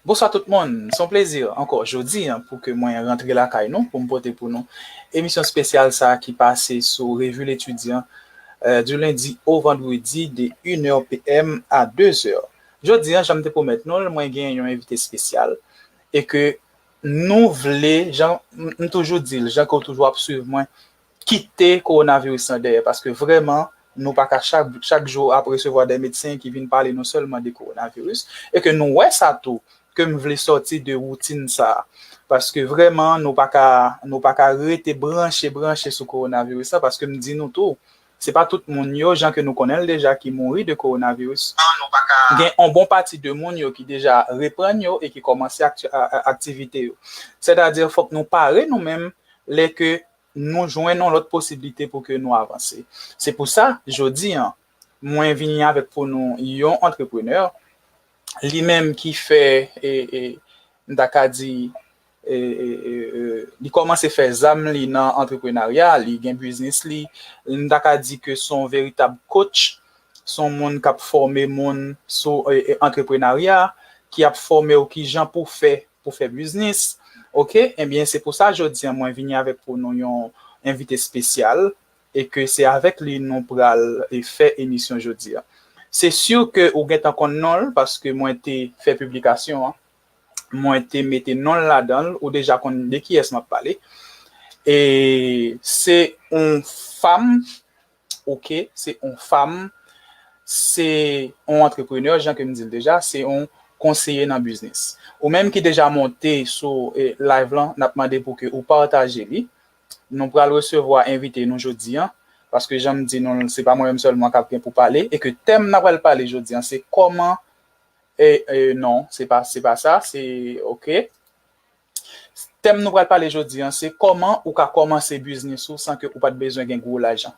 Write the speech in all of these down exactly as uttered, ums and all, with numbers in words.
Bonswa tout moun, se yon plezi ankò jodi a pou ke mwen rantre lakay nou pou m pote pou nou emisyon espesyal sa a ki pase sou Revue L'Étudiant, euh, du lundi au vendredi de une heure P M à deux heures. Jodi a, jan m te pwomèt nou l, mwen gen yon envite espesyal e ke nou vle, jan m, m toujou di l, jan ke w toujou ap swiv mwen, kite kowonaviris lan dèyè, paske vrèman, nou pa ka chak, chak jou ap resevwa de medsen ki vin pale nou sèlman de kowonaviris, e ke nou wè sa tou, ke m vle sòti de woutin sa a. Paske vrèman, nou pa ka, nou pa ka rete branche, branche sou kowonaviris la, paske m di nou tou, se pa tout moun yo, jan ke nou konnen l deja, ki mouri de kowonaviris. Gen yon bon pati de moun yo ki deja reprann yo e ki kòmanse akti-, a, a, aktivite yo. Sètadi, fòk nou pare nou menm lè ke nou jwenn yon lòt posiblite pou ke nou avanse. Se pou sa, jodi a, mwen vini avèk pou nou yon antreprenè, li menm ki fè, e, e, m ta ka di, e, e, e, e, li kòmanse fè zam li nan antreprenarya, li gen biznis li, m ta ka di ke se yon veritab coach, se yon moun k ap fòme moun sou, e, e, antreprenarya, ki ap fòme w ki jan pou fè, pou fè biznis. Oke? Ebyen, se pou sa jodi a mwen vini avèk pou nou yon envite espesyal e ke se avèk li nou pral, e, fè emisyon jodi a. Se si ke ou gentan konn non l paske mwen te fè piblikasyon an, mwen te mete non l ladan l, ou deja konn de kiyès m ap pale. E se yon fanm, oke, se yon fanm, se yon antreprenè, jan ke m di l deja, se yon konseye nan biznis. Ou menm ki deja monte sou, e, live lan, n ap mande pou ke ou pataje li. Nou pral resevwa envite nou jodi a, paske jan m di nou, se pa mwen menm sèlman k ap gen pou pale, e ke tèm n ap pral pale jodi a, se kòman, e, e, non, se pa, se pa sa, se, oke. Tèm nou pral pale jodi a, se kòman ou ka kòmanse biznis ou san ke ou pa t bezwen gen gwo lajan.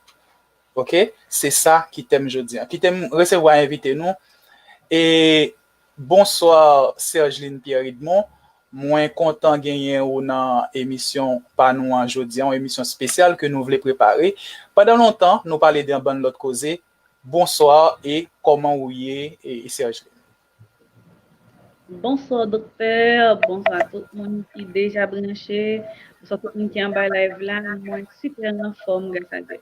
Oke? Se sa ki tèm jodi a. Kite m resevwa envite nou. E bonswa, Sergeline Pierre Edmond. Mwen kontan genyen ou nan emisyon pa nou an jodi a, yon emisyon espesyal ke nou vle prepare. Pandan lontan, nou pale de yon bann lòt koze. Bonswa e kòman ou ye, e, Sergeline? Bonswa, doktè. Bonswa tout moun ki deja branche. Bonswa tout moun ki anba live la. Mwen sipè anfòm, gras a Dye.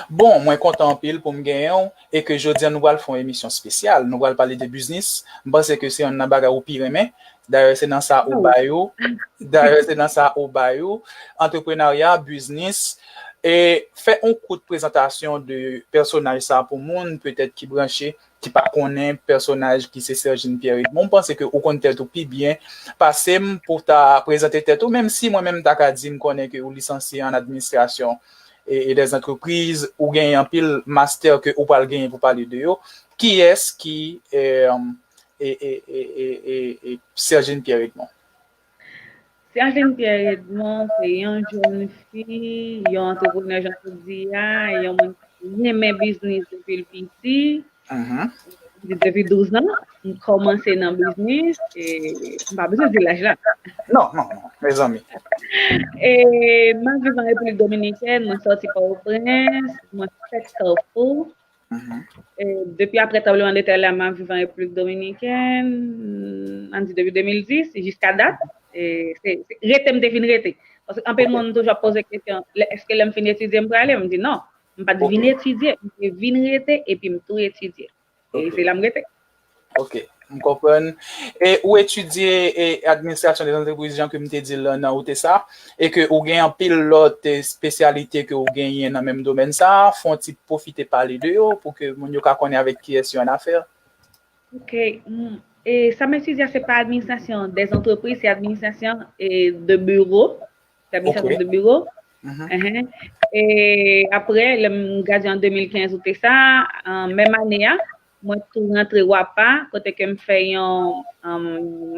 Bon, mwen kontan anpil pou m genyen w e ke jodi a nou pral fè yon emisyon espesyal. Nou pral pale de biznis. M panse ke se youn nan bagay ou pi renmen. Dayè, se nan sa ou bay ou. Dayè, se nan sa ou bay ou. Antreprenarya, biznis. E fè yon kout prezantasyon de pèsonaj sa pou moun, petèt ki branche, ki pa konnen pèsonaj ki se Sergine Pierre Edmond. M panse ke ou konn tèt ou pi byen pase m pou ta prezante tèt ou, menm si mwen menm m ta ka di m konnen ke ou lisansye an administrasyon e, e dèzantrepriz, ou genyen anpil master ke ou pral genyen pou pale de yo. Kiyès ki, e, e, e, e, e, e Sergine Pierre Edmond? Sergine Pierre Edmond se yon jèn fi, yon antreprenè, jan ou di a, yon moun ki renmen biznis depi l piti. Mhm. Depi douz an, m kòmanse nan biznis, e m pa bezwen di laj la. Non, non, non, mezanmi. E m ap viv an Repiblik Dominikèn, mwen sòti Pòtoprens, mwen fèt Kafou. Mhm. E depi apre tranblemanntè la, m ap viv an Repiblik Dominikèn, ann di depi de mil dis jiska dat, e se, se rete m te vin rete. Paske anpil moun toujou ap poze kesyon, "Lè, èske lè m fin etidye, m prale?" M di, "Non, m pa t vin etidye, m te vin rete epi m tou etidye." E se la m rete. Ok, m konprann. E ou etidye, e, administrasyon de lantrepriz, jan ke m te di l nan wout sa, e ke ou gen anpil lòt, e, espesyalite ke ou genyen nan menm domèn sa, fè yon ti pwofite pale de yo pou ke moun yo ka konnen avèk kiyès yo annafè. Ok, mm, e sa m etidye a, se pa administrasyon de lantrepriz, se administrasyon, e, de biwo. Administratè de biwo. Mhm. E apre, lè m gradye an de mil kenz, ou te sa, an menm ane a, mwen tou rantre wapa, kote ke m fè yon, um,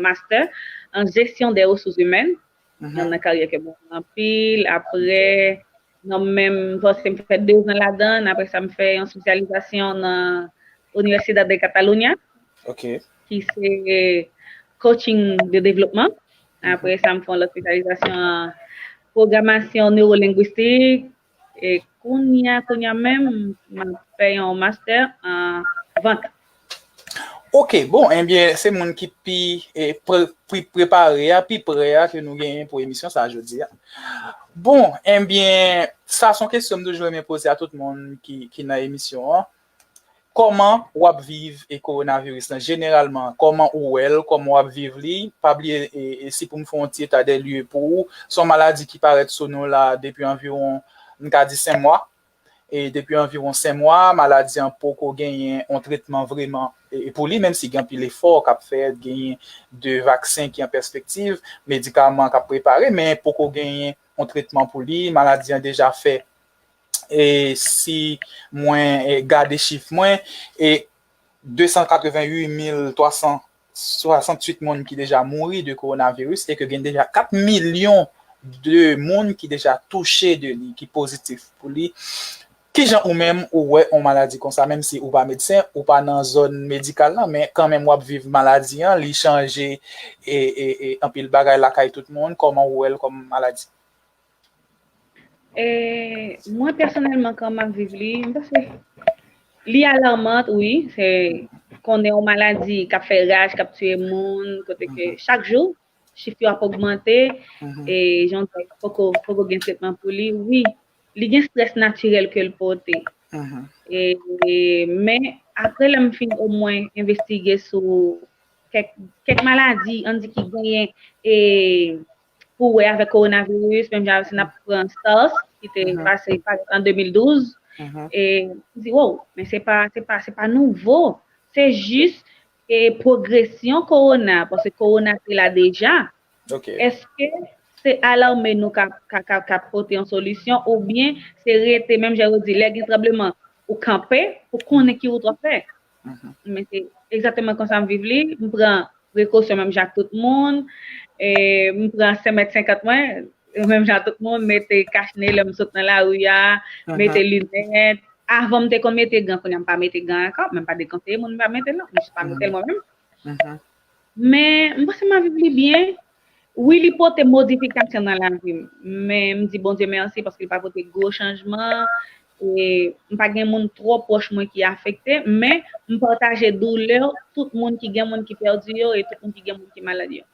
master an jesyon de resous imèn. Mhm. Nan karyè ke mwen anpil. Apre, nan menm pòs, m fè de zan ladan l. Apre sa, m fè yon espesyalizasyon nan Universidad de Catalunya. Ok. Ki se coaching de développement. Apre sa, m fè yon lòt espesyalizasyon an pwogramasyon newolengwistik. E kounye a, kounye a menm, m ap fè yon master an vant. Ok, bon, enbyen, se moun ki pi, e, pre, pi prepare a, pi prè a ke nou genyen pou emisyon sa a jodi a. Bon, enbyen, sa se yon kesyon m toujou renmen poze a tout moun ki, ki nan emisyon an. Kòman w ap viv e kowonaviris lan? Jeneralman, kòman ou wè l? Kòman w ap viv li? Pa bliye, e, e si pou m fè yon ti eta dè lye pou ou, se yon maladi ki parèt sou nou la depi anviwon, m ka di senk mwa. E depi anviwon senk mwa, maladi an poko genyen yon tretman vreman, e, e pou li, menm si gen anpil efò k ap fèt, genyen de vaksen ki an pèspektiv, medikaman k ap prepare, men poko genyen yon tretman pou li. Maladi an deja fè, e si mwen, e, gade chif mwen, e de san katrevenn uit mil twa san swasanntuit moun ki deja mouri de kowonaviris e ke gen deja kat milyon de moun ki deja touche de li, ki pozitif pou li. Kijan ou menm ou wè yon maladi konsa, menm si ou pa medsen, ou pa nan zòn medikal lan, men kanmenm w ap viv maladi an, li chanje e, e, e anpil bagay lakay tout moun, kòman ou wè l kòm maladi? E, mwen pèsonèlman, kòman m ap viv li, m panse li alarmant, wi. Se konnen yon maladi k ap fè raj, k ap tiye moun, kote ke chak jou, chif yo ap ogmante, e jan w di, poko, poko gen tretman pou li. Wi, li gen strès natirèl ke l pote. E, e, men, apre lè m fin omwen envestige sou kèk, kèk maladi, ann di ki genyen, e, pou wè avèk kowonaviris, menm jan si n ap pran SARS, ki te pase parèt an de mil douz, e, m di, wow, men se pa, se pa, se pa nouvo. Se jis, e, pwogresyon kowona, paske kowona te la deja. Èske se alarme nou k ap, k ap, k ap, k ap pote yon solisyon, oubyen se rete, menm jan yo di, lè gen tranbleman, ou kanpe, ou konnen ki wout w ap fè? Men se egzakteman konsa m viv li. M pran prekosyon menm jan ak tout moun. E, m pran senk mèt senkant mwen, menm jan ak tout moun, mete kachne lè m sot nan lari a, mete linèt. Avan m te konn mete gan, kounye a m pa mete gan ankò, men m pa dekonseye moun pa mete l non, m jis pa mete l mwen menm. Men, m panse m ap viv li byen. Wi, li pote modifikasyon nan lavi m. Men, m di Bondye mèsi paske li pa pote gwo chanjman. E, m pa gen moun twò pwòch mwen ki afekte, men m pataje doulè tout moun ki gen moun ki pèdi yo e tout moun ki gen moun ki malad yo.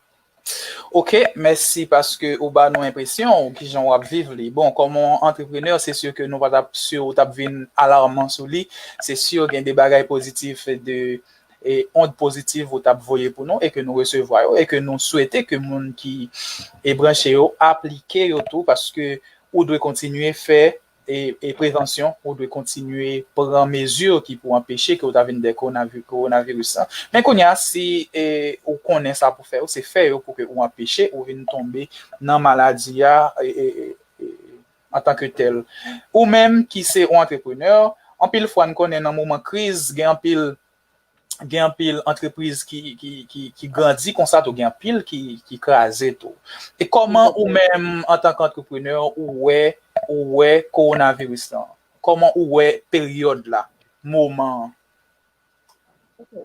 Ok, mèsi paske ou ba nou enpresyon ou kijan w ap viv li. Bon, kòm yon antreprenè, se si ke nou pa t ap si ou t ap vin alarman sou li. Se si gen de bagay pozitif, de e, ond pozitiv ou t ap voye pou nou e ke nou resevwa yo e ke nou swete ke moun ki e branche yo aplike yo tou, paske ou dwe kontinye fè e, e prevansyon, ou dwe kontinye pran mezi ki pou anpeche ke ou ta vin de kowonavi-, kowonaviris lan. Men kounye a, si e, ou konnen sa pou fè, ou se fè yo pou ke ou anpeche ou vin tonbe nan maladi a e, e, e, e, antanke tèl. Ou menm ki se yon antreprenè, anpil fwa n konnen nan moman kriz, gen anpil gen anpil antrepriz ki, ki, ki, ki grandi konsa tou, gen anpil ki, ki kraze tou. E kòman ou menm, antanke antreprenè, ou wè, ou wè kowonaviris lan? Kòman ou wè peryòd la, moman an? Ok.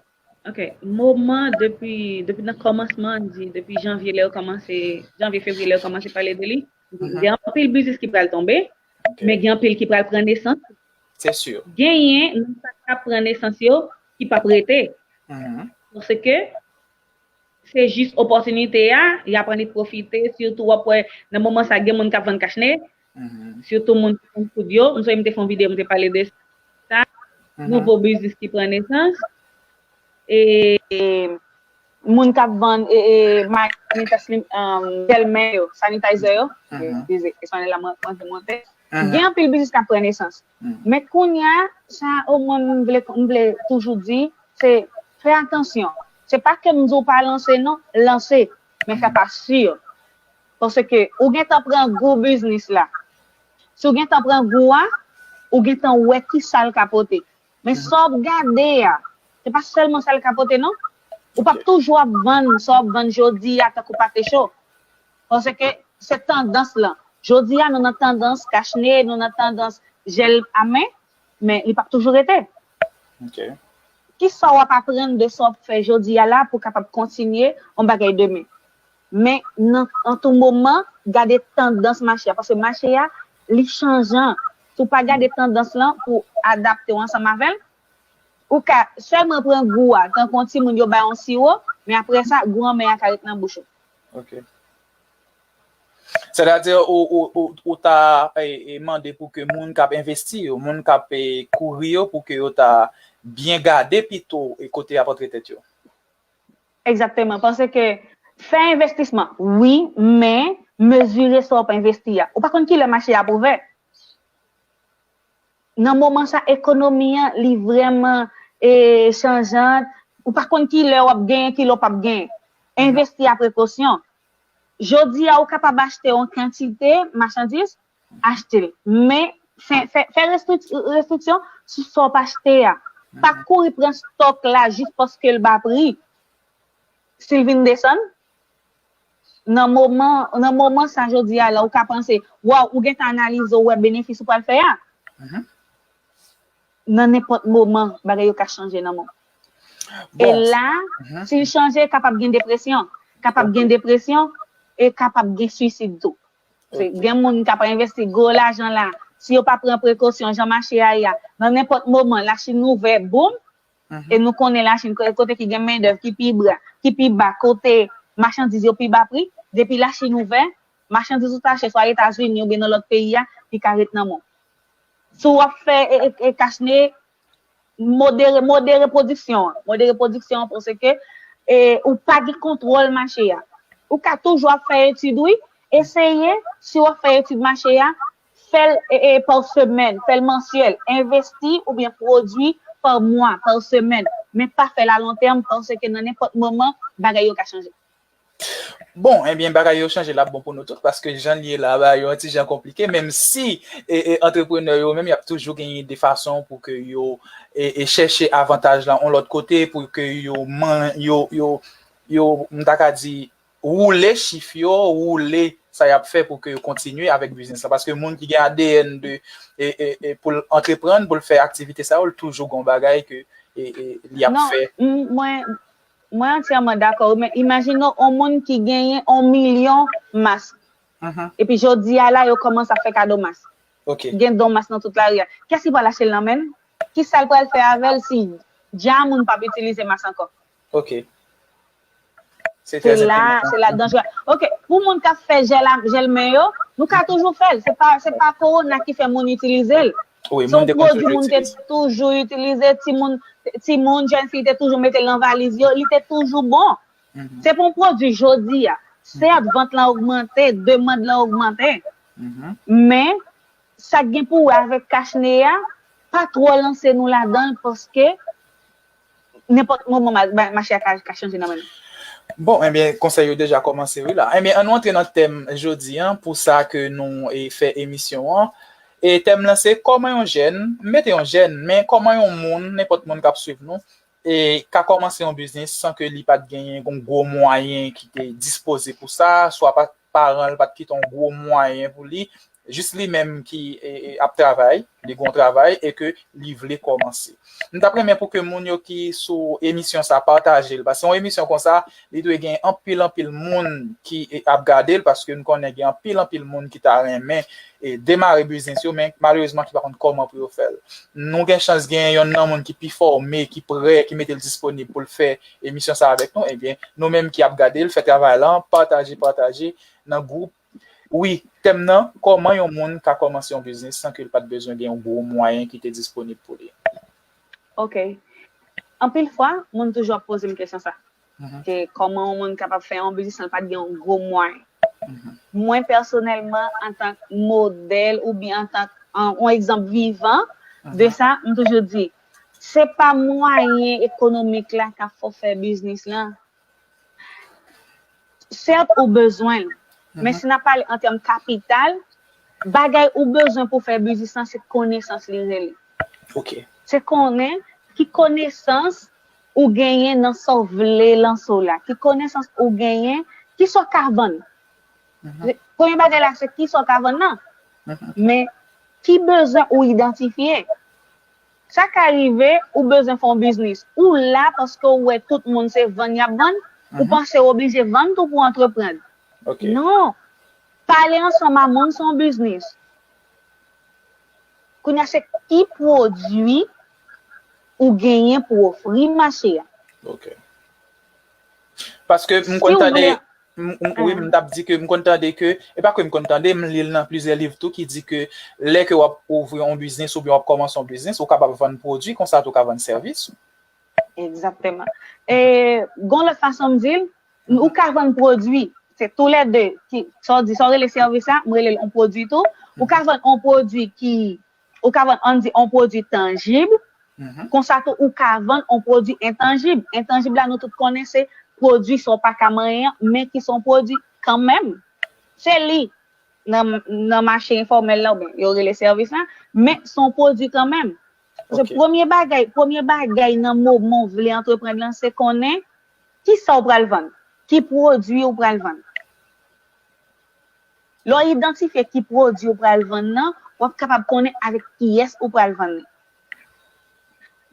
Ok. Moman depi, depi nan kòmansman, di, depi janvye lè yo kòmanse, janvye, fevriye lè yo kòmanse pale de li, gen anpil biznis ki pral tonbe, men gen anpil ki pral pran nesans. Se si. Genyen nan sa k ap pran nesans yo ki p ap rete. Paske se jis opòtinite a, y ap annik pwofite, sitou w ap wè nan moman sa gen moun k ap vann kachne, sitou moun ki vann poud yo. M sonje m te fè yon videyo, m te pale de sa. Nouvo biznis ki pran nesans. E, e, moun k ap vann e, e, mayonet, um, jèl men yo, sanitizer yo, eskize, espanyola mwen, mwen te monte. Gen anpil biznis k ap pran nesans. Men kounye a, sa omwen m vle, m vle toujou di, se fè atansyon. Se pa ke m di w pa lanse non, lanse, men fè pa si. Paske ou gentan pran gou biznis la. Si w gentan pran gou a, ou gentan wè ki sa l ka pote. Men sa w ap gade a, se pa sèlman sa l ka pote non. Ou p ap toujou ap vann sa w ap vann jodi a tankou pate cho. Paske se tandans lan. Jodi a, nou nan tandans kachne, nou nan tandans jèl a men, men li p ap toujou rete. Kisa w ap aprann de sa w ap fè jodi a la pou w kapab kontinye yon bagay demen? Men nan, an tou moman, gade tandans mache a, paske mache a, li chanjan. Si w pa gade tandans lan pou adapte w ansanm avè l, Ou ka sèlman pran gou a, tankou yon timoun yo bay yon siwo, men apre sa, gou anmè a ka ret nan bouch ou. Ok. Sètadi, ou, ou, ou, ou ta e, e mande pou ke moun k ap envesti yo, moun k ap e, kouri yo, pou ke yo ta byen gade pito e kote y ap antre tèt yo. Egzakteman, paske fè envestisman, wi, men mezire sa w ap envesti a. Ou pa konn kilè mache a ap ouvè. Nan moman sa, ekonomi an, li vrèman e, chanjant. Ou pa konn kilè w ap genyen, kilè w p ap genyen. Envesti a prekosyon. Jodi a, ou kapab achte yon kantite machandiz, achte l. Men, fè, fè, fè restriksyon sou sa w ap achte a. Pa kouri pran stòk la jis paske l ba pri. Si l vin desann, nan moman, nan moman sa jodi a la, ou ka panse, waw, ou gentan analize, ou wè benefis ou pral fè a. Nan nenpòt moman, bagay yo ka chanje nan men w. E la, si l chanje, kapab gen depresyon. Kapab gen depresyon e kapab gen swisid tou. Gen moun k ap envesti gwo lajan la, si yo pa pran prekosyon, jan mache a ye a, nan nenpòt moman, Lachin ouvè, boum, e nou konnen Lachin, kote ki gen mendèv ki pi bra, ki pi ba, kote machandiz yo pi ba pri, depi Lachin ouvè, machandiz ou ta achte swa Etazini oubyen nan lòt peyi a, li ka ret nan men w. Si w ap fè e, e, e kachne, modere, modere pwodiksyon an. Modere pwodiksyon an paske e, ou pa gen kontwòl mache a. Ou ka toujou ap fè etid, wi. Eseye, si w ap fè etid mache a, fè l e, e, pa semèn, fè l mansyèl. Envesti oubyen pwodui pa mwa, pa semèn. Men pa fè l a lon tèm paske nan nenpòt moman, bagay yo ka chanje. Bon, ebyen, bagay yo chanje l ap bon pou nou tout, paske jan l ye la, bagay yo yon ti jan konplike, menm si e, e, antreprenè yo menm, y ap toujou genyen de fason pou ke yo e, e, chèche avantaj la yon lòt kote, pou ke yo, man, yo, yo, yo, m ta ka di, woule chif yo, woule sa y ap fè pou ke yo kontinye avèk biznis la. Paske moun ki gen A D N de, e, e, e, pou l antreprann, pou l fè aktivite sa yo, l toujou gen yon bagay ke e, e, li ap fè. Non, m, mwen, Mwen antyèman dakò wi, men imajine w yon moun ki genyen yon milyon mask. Epi jodi a la, yo kòmanse ap fè kado mask. Gen don mask nan tout lari a. Kiyès ki pral achte l nan men l? Kisa l pral fè avè l si dja moun p ap itilize mask ankò? Ok. Se la, se la danjere. Ok, pou moun k ap fè jèl, jèl men yo, nou ka toujou fè l. Se pa, se pa kowona ki fè moun itilize l. Se yon pwodui moun te toujou itilize, timoun, timoun, jèn fi te toujou mete l nan valiz yo, li te toujou bon. Se pa yon pwodui jodi a. Sèt, vant lan ogmante, demann lan ogmante. Men, sa k gen pou wè avèk kachne a, pa twò lanse nou ladan l paske nenpòt moman mache a ka, ka chanje nan men nou. Bon, ebyen, konsèy yo deja kòmanse, wi, la. Ebyen, ann nou antre nan tèm jodi an, pou sa ke nou e, fè emisyon an. E tèm lan se kòman yon jèn, m mete yon jèn, men kòman yon moun, nenpòt moun k ap swiv nou, e ka kòmanse yon biznis san ke li pa t genyen yon gwo mwayen ki te dispoze pou sa, swa pa, paran l pa t kite yon gwo mwayen pou li, jis li menm ki e, e, ap travay, li gen yon travay e ke li vle kòmanse. M t ap renmen pou ke moun yo ki sou emisyon sa pataje l, paske yon emisyon konsa, li dwe gen anpil, anpil moun ki e, ap gade l, paske n konnen gen anpil, anpil moun ki ta renmen e, demare biznis yo, men malerezman ki pa konn kòman pou yo fè l. Nou gen chans gen yonn nan moun ki pi fòme, ki prè, ki mete l disponib pou l fè emisyon sa avèk nou, ebyen, nou menm ki ap gade l, fè travay lan, pataje, pataje nan gwoup. Wi, tèm nan, kòman yon moun ka kòmanse yon biznis san ke l pa t bezwen gen yon gwo mwayen ki te disponib pou li? Ok. Anpil fwa, moun toujou ap poze m kesyon sa. Ke kòman yon moun kapab fè yon biznis san l pa t gen yon gwo mwayen? Mwen, pèsonèlman, antank modèl oubyen antank, an, yon egzanp vivan de sa, m toujou di, se pa mwayen ekonomik la k ap fè w fè biznis lan. Sèt, ou bezwen l. Men si n ap pale an tèm kapital, bagay ou bezwen pou fè biznis lan, se konesans li rele. Se konnen ki konesans ou genyen nan sa w vle lanse w la, ki konesans ou genyen, ki sa w ka vann. Premye bagay la, se ki sa w ka vann nan. Men ki bezwen ou idantifye? Sa ka rive, ou bezwen fè yon biznis. Ou la paske ou wè tout moun se vann y ap vann, ou panse ou oblije vann tou pou antreprann. Non. Pale ansanm a moun se yon biznis. Kounye a se ki pwodui ou genyen pou ofri mache a. Ok. Paske m konn tande, wi, m t ap di ke m konn tande ke, e pa ke m konn tande, m li l nan plizyè liv tou ki di ke lè ke w ap ouvri yon biznis oubyen w ap kòmanse yon biznis, ou kapab vann pwodui, konsa tou ka vann sèvis. Egzakteman. E gon lòt fason m di l, ou ka vann pwodui, se tou lè de, ki, sa w di, sa w rele sèvis la, m rele l yon pwodui tou. Ou ka vann yon pwodui ki, ou ka vann, ann di, yon pwodui tanjib, konsa tou, ou ka vann yon pwodui entanjib. Entanjib la, nou tout konnen se pwodui sa w pa ka manyen an, men ki se yon pwodui kanmenm. Se li, nan, nan mache enfòmèl la, oubyen yo rele sèvis la, men se yon pwodui kanmenm. Se premye bagay, premye bagay nan moman w vle antreprann lan, se konnen ki sa w pral vann, ki pwodui w pral vann. Lè w idantifye ki pwodui w pral vann nan, w ap kapab konnen avèk kiyès ou pral vann li.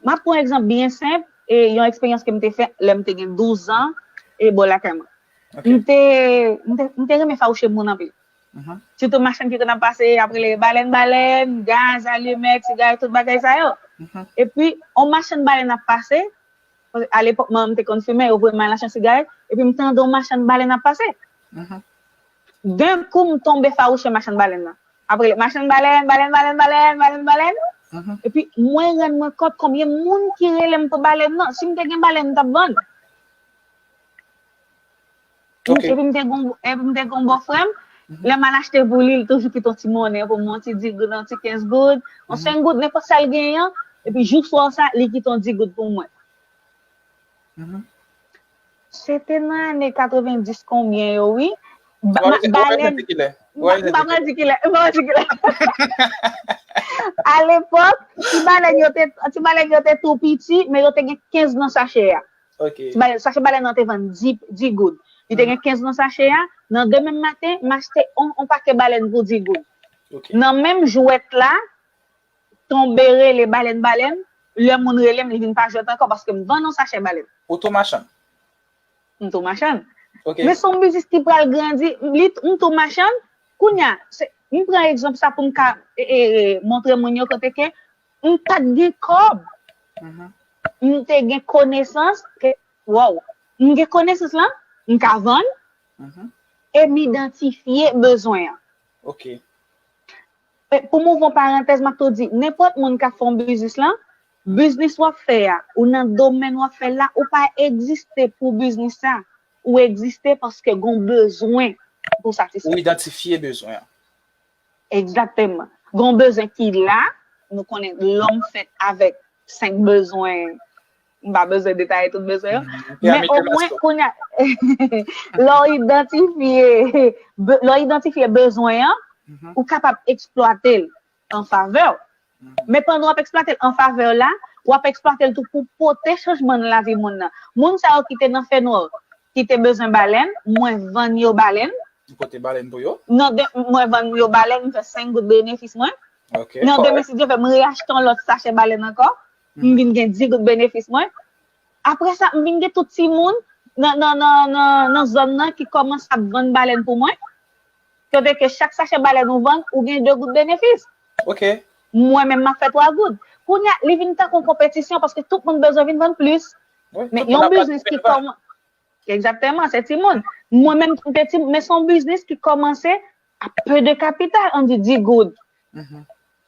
M ap pran yon egzanp byen senp, e yon eksperyans ke m te fè lè m te gen douz an, e bò lakay mwen. M te, m te, m te renmen fawouche moun anpil. Sitou machann ki konn ap pase, ap rele balèn, balèn, gaz, alimèt, sigarèt, tout bagay sa yo. Epi, yon machann balèn ap pase, alepòk, manman m te konn fimen, yo voye m al achte sigarèt, epi m tande yon machann balèn ap pase. D'un coup, m tonbe fawouche machann balèn nan. Ap rele, machann balèn, balèn, balèn, balèn, balèn, balèn. Epi, mwen rann mwen kont konbyen moun ki rele m pou balèn nan. Si m te gen balèn, m t ap vann. Epi m te gon, epi m te gon bòfrè m, lè m al achte pou li, li toujou kite yon ti monnen pou mwen, yon ti dis goud, yon ti kenz goud, yon senk goud, nenpòt sa l genyen an, epi jou swa sa, li kite yon dis goud pou mwen. Se te nan ane katrevenndis konbyen yo, wi. Balèn, m pa pral di kilè, m pa pral di kilè. Alepòk, ti balèn yo te, ti balèn yo te tou piti, men yo te gen kenz nan sachè a. Ti balèn, sachè balèn nan te vann dis, dis goud. Li te gen kenz nan sachè a. Nan demen maten, m achte yon, yon pakèt balèn pou dis goud. Nan menm jwèt la, tonbe rele balèn balèn, lè moun rele m, li vin pa jwèt ankò paske m vann yon sachè balèn. Ou tou machann? M tou machann. Men se yon biznis ki pral grandi, li, m tou machann. Kounye a, se, m pran egzanp sa pou m ka, e, e, e, montre moun yo kote ke m pa t gen kòb. M te gen konesans ke, waw, m gen konesans lan, m ka vann, e m idantifye bezwen an. Pou m ouvri yon parantèz, m ap tou di, nenpòt moun k ap fè yon biznis lan, biznis w ap fè a, ou nan domèn w ap fè l la, ou pa egziste pou biznis sa. Ou egziste paske gon bezwen pou satisfè. Ou idantifye bezwen an. Egzakteman. Gon bezwen ki la, nou konnen lòm fèt avèk senk bezwen, m pa bezwen detaye tout bezwen yo. Men omwen, kounye a, lè w idantifye, lè w idantifye bezwen an, ou kapab eksplwate l an favè w. Men pandan w ap eksplwate l an favè w la, w ap eksplwate l tou pou pote chanjman nan lavi moun nan. Moun sa yo ki te nan fènwa, ki te bezwen balèn, mwen vann yo balèn. Ou pote balèn pou yo? Nan de, mwen vann yo balèn, m fè senk goud benefis mwen. Nan demen, si Dye vle, m reyachte yon lòt sachè balèn ankò. M vin gen dis goud benefis mwen. Apre sa, m vin gen tout timoun nan, nan, nan, nan, nan zòn nan ki kòmanse ap vann balèn pou mwen. Kote ke chak sachè balèn ou vann, ou gen de goud benefis. Mwen menm, m ap fè twa goud. Kounye a, li vin tankou yon konpetisyon paske tout moun bezwen vin vann plis. Men yon biznis ki kòman-, egzakteman, se timoun. Mwen menm tou, m te timoun, men se yon biznis ki kòmanse a pe de kapital, ann di dis goud.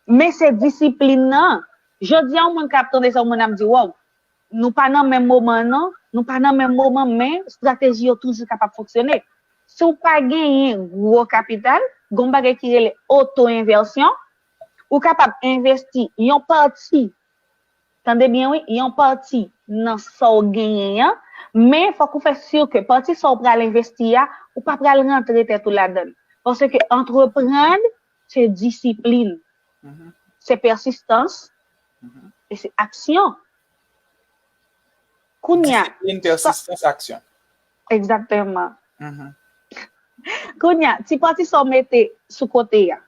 Men se disiplin nan. Jodi a, yon moun ka ap tande sa, yon moun ap di, waw, nou pa nan menm moman non, nou pa nan menm moman, men estrateji yo toujou kapab fonksyone. Si w pa genyen gwo kapital, gen yon bagay ki rele oto envèsyon, ou kapab envesti yon pati, tande byen wi, yon pati nan sa w genyen an, men fòk ou fè si ke pati sa w pral envesti a, ou pa pral rantre tèt ou ladan l. Paske antreprann, se disiplin, se pèsistans, e se aksyon. Kounye a, disiplin, pèsistans, aksyon. Egzakteman. Kounye a, ti pati sa w mete sou kote a,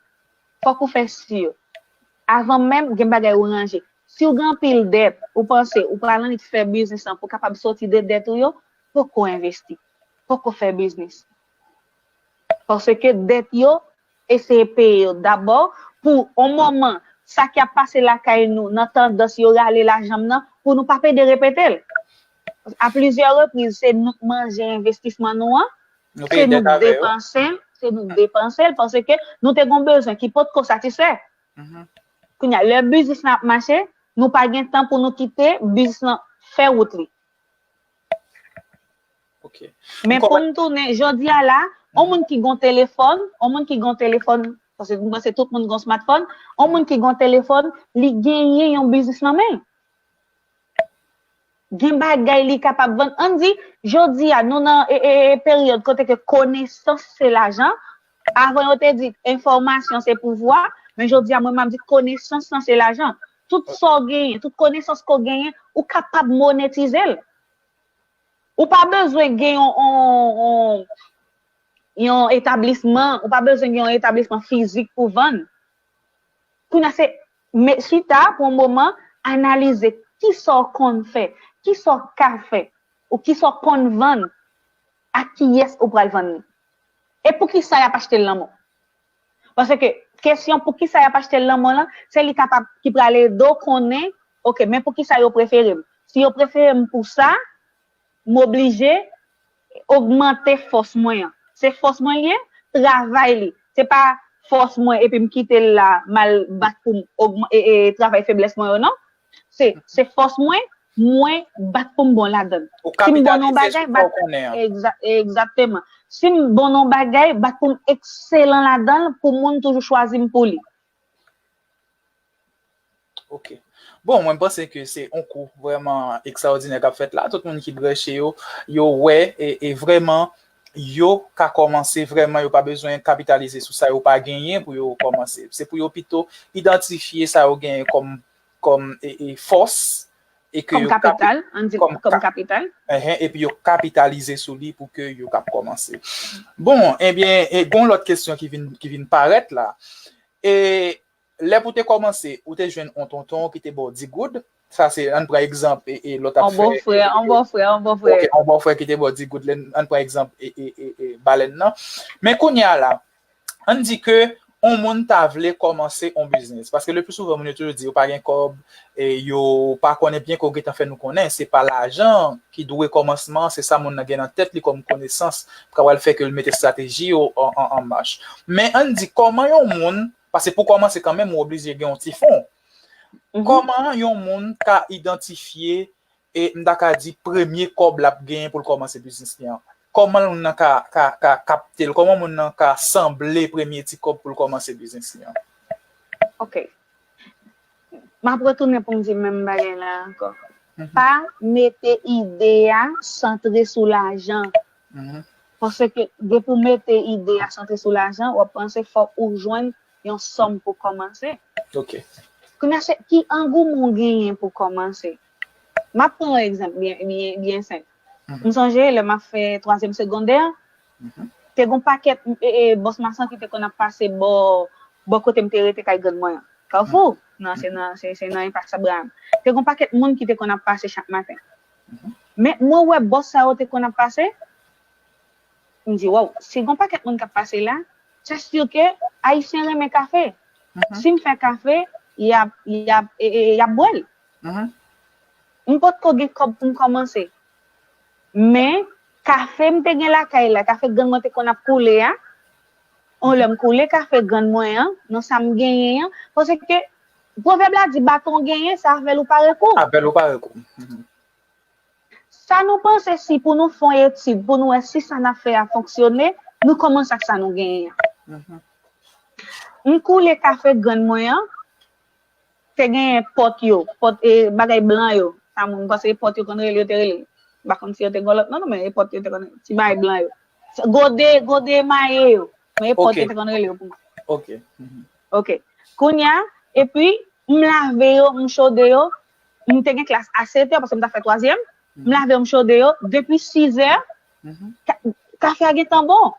fòk ou fè si, avan menm gen bagay ou ranje. Si w gen anpil dèt, ou panse ou pral annik fè biznis lan pou w kapab soti de dèt ou yo, poko envesti, poko fè biznis. Paske dèt yo, eseye peye yo dabò pou yon moman, sa k ap pase lakay nou, nan tandans yo rale lajan m nan, pou nou pa pede repete l. A plizyè repriz, se nou k manje envestisman nou an, se nou k depanse l, se nou k depanse l, paske nou te gen yon bezwen ki potko satisfè. Kounye a, lè biznis lan ap mache, nou pa gen tan pou nou kite biznis lan fè wout li. Men pou m tounen, jodi a la, yon moun ki gon telefòn, yon moun ki gon telefòn, paske m panse tout moun gon smartphone, yon moun ki gon telefòn, li genyen yon biznis nan men l. Gen bagay li kapab vann. Ann di, jodi a, nou nan e, e, e, peryòd kote ke konesans se lajan. Avan yo te di enfòmasyon se pouvwa, men jodi a, mwen, m ap di konesans lan se lajan. Tout sa w genyen, tout konesans ke w genyen, ou kapab monetize l. Ou pa bezwen gen yon, yon, yon, yon etablisman, ou pa bezwen gen yon etablisman fizik pou vann. Kounye a se chita pou yon moman, analize kisa w konn fè, kisa w ka fè, ou kisa w konn vann, ak kiyès ou pral vann li. E poukisa y ap achte l nan men w? Paske kesyon poukisa y ap achte l nan men w lan, se li kapab ki pral ede w konnen, oke, men poukisa yo prefere m. Si yo prefere m pou sa, m oblije ogmante fòs mwen an. Se fòs mwen li ye, travay li. Se pa fòs mwen epi m kite l la, m al bat pou m ogman-, e, e, travay feblès mwen yo, non. Se, se fòs mwen, mwen bat pou m bon ladan l. Si m bon nan yon bagay, bat, egza-, egzakteman. Si m bon nan yon bagay, bat pou m ekselan ladan l, pou moun toujou chwazi m pou li. Ok. Bon, mwen, m panse ke se yon kou vrèman ekstraòdinè k ap fèt la. Tout moun ki branche yo, yo wè, e, e vrèman, yo ka kòmanse vrèman, yo pa bezwen kapitalize sou sa yo pa genyen pou yo kòmanse. Se pou yo pito idantifye sa yo genyen kòm, kòm, e, e, fòs, e ke yo kapi-, kòm kapital, ann di kòm kapital. Enhen, epi yo kapitalize sou li pou ke yo kab kòmanse. Bon, ebyen, e, gon lòt kesyon ki vin, ki vin parèt la. E, lè pou te kòmanse, ou te jwenn on tonton ki te ba w di goud. Sa se, ann pran egzanp, e, e lòt ap fè. On bòfrè, on bòfrè, on bòfrè. Ok, on bòfrè ki te ba w di goud, lè, ann pran egzanp, e, e, e, e balèn nan. Men kounye a la, ann di ke on moun ta vle kòmanse on biznis. Paske le pli souvan, moun yo toujou di yo pa gen kòb, e yo pa konnen byen ke w gentan fè nou konnen. Se pa lajan ki dwe kòmansman, se sa moun nan gen nan tèt li kòm konesans, ki pral fè ke l mete estrateji yo an, an, an mach. Men ann di, kòman yon moun Paske pou kòmanse kanmenm, ou oblije gen yon ti fon. Kòman yon moun ka idantifye, e m ta ka di, premye kòb l ap genyen pou l kòmanse biznis li an? Kòman moun nan ka, ka, ka kapte l? Kòman moun nan ka sanble premye ti kòb pou l kòmanse biznis li an? Ok. M ap retounen pou m di menm bagay la ankò. Pa mete ide a santre sou lajan. Paske depi w mete ide a santre sou lajan, w ap panse fòk ou jwenn yon sòm pou kòmanse. Ok. Kounye a se ki angouman w genyen pou kòmanse? M ap pran yon egzanp byen, byen, byen senp. M sonje lè m ap fè twazyèm segondè, te gon pakèt, e, e, bòs mason ki te konn ap pase bò, bò kote m te rete kay grann mwen an. Kafou, nan, se nan, se, se nan Enpas Abraham. Te gon pakèt moun ki te konn ap pase chak maten. Men mwen wè bòs sa yo te konn ap pase, m di, waw, si gon pakèt moun k ap pase la, se si ke Ayisyen renmen kafe. Si m fè kafe, y ap, y ap, e, e, y ap bwè l. M potko gen kòb pou m kòmanse. Men, kafe m te gen lakay la, kafe grann mwen te konn ap koule a, yon lè m koule kafe grann mwen an, nan sa m genyen an, paske pwovèb la di, baton w genyen, se avè l ou pare kou. Avè l ou pare kou. Sa nou panse si pou nou fè yon etid, pou nou wè si sa n ap fè a fonksyone, nou kòmanse ak sa nou genyen an. M koule kafe grann mwen an, te genyen pòt yo, pòt, e, bagay blan yo. Sa moun, m panse e pòt yo konn rele, yo te rele. M pa konn si yo te gen lòt non, non, men e pòt yo te konn rele. Ti bagay blan yo. Gode, gode maye yo. Men e pòt yo te konn rele yo pou mwen. Ok. Ok. Kounye a, epi, m lave yo, m chode yo. M te gen klas a sèt è, paske m t ap fè twazyèm. M lave yo, m chode yo. Depi sizè, ka-, kafe a gentan bon.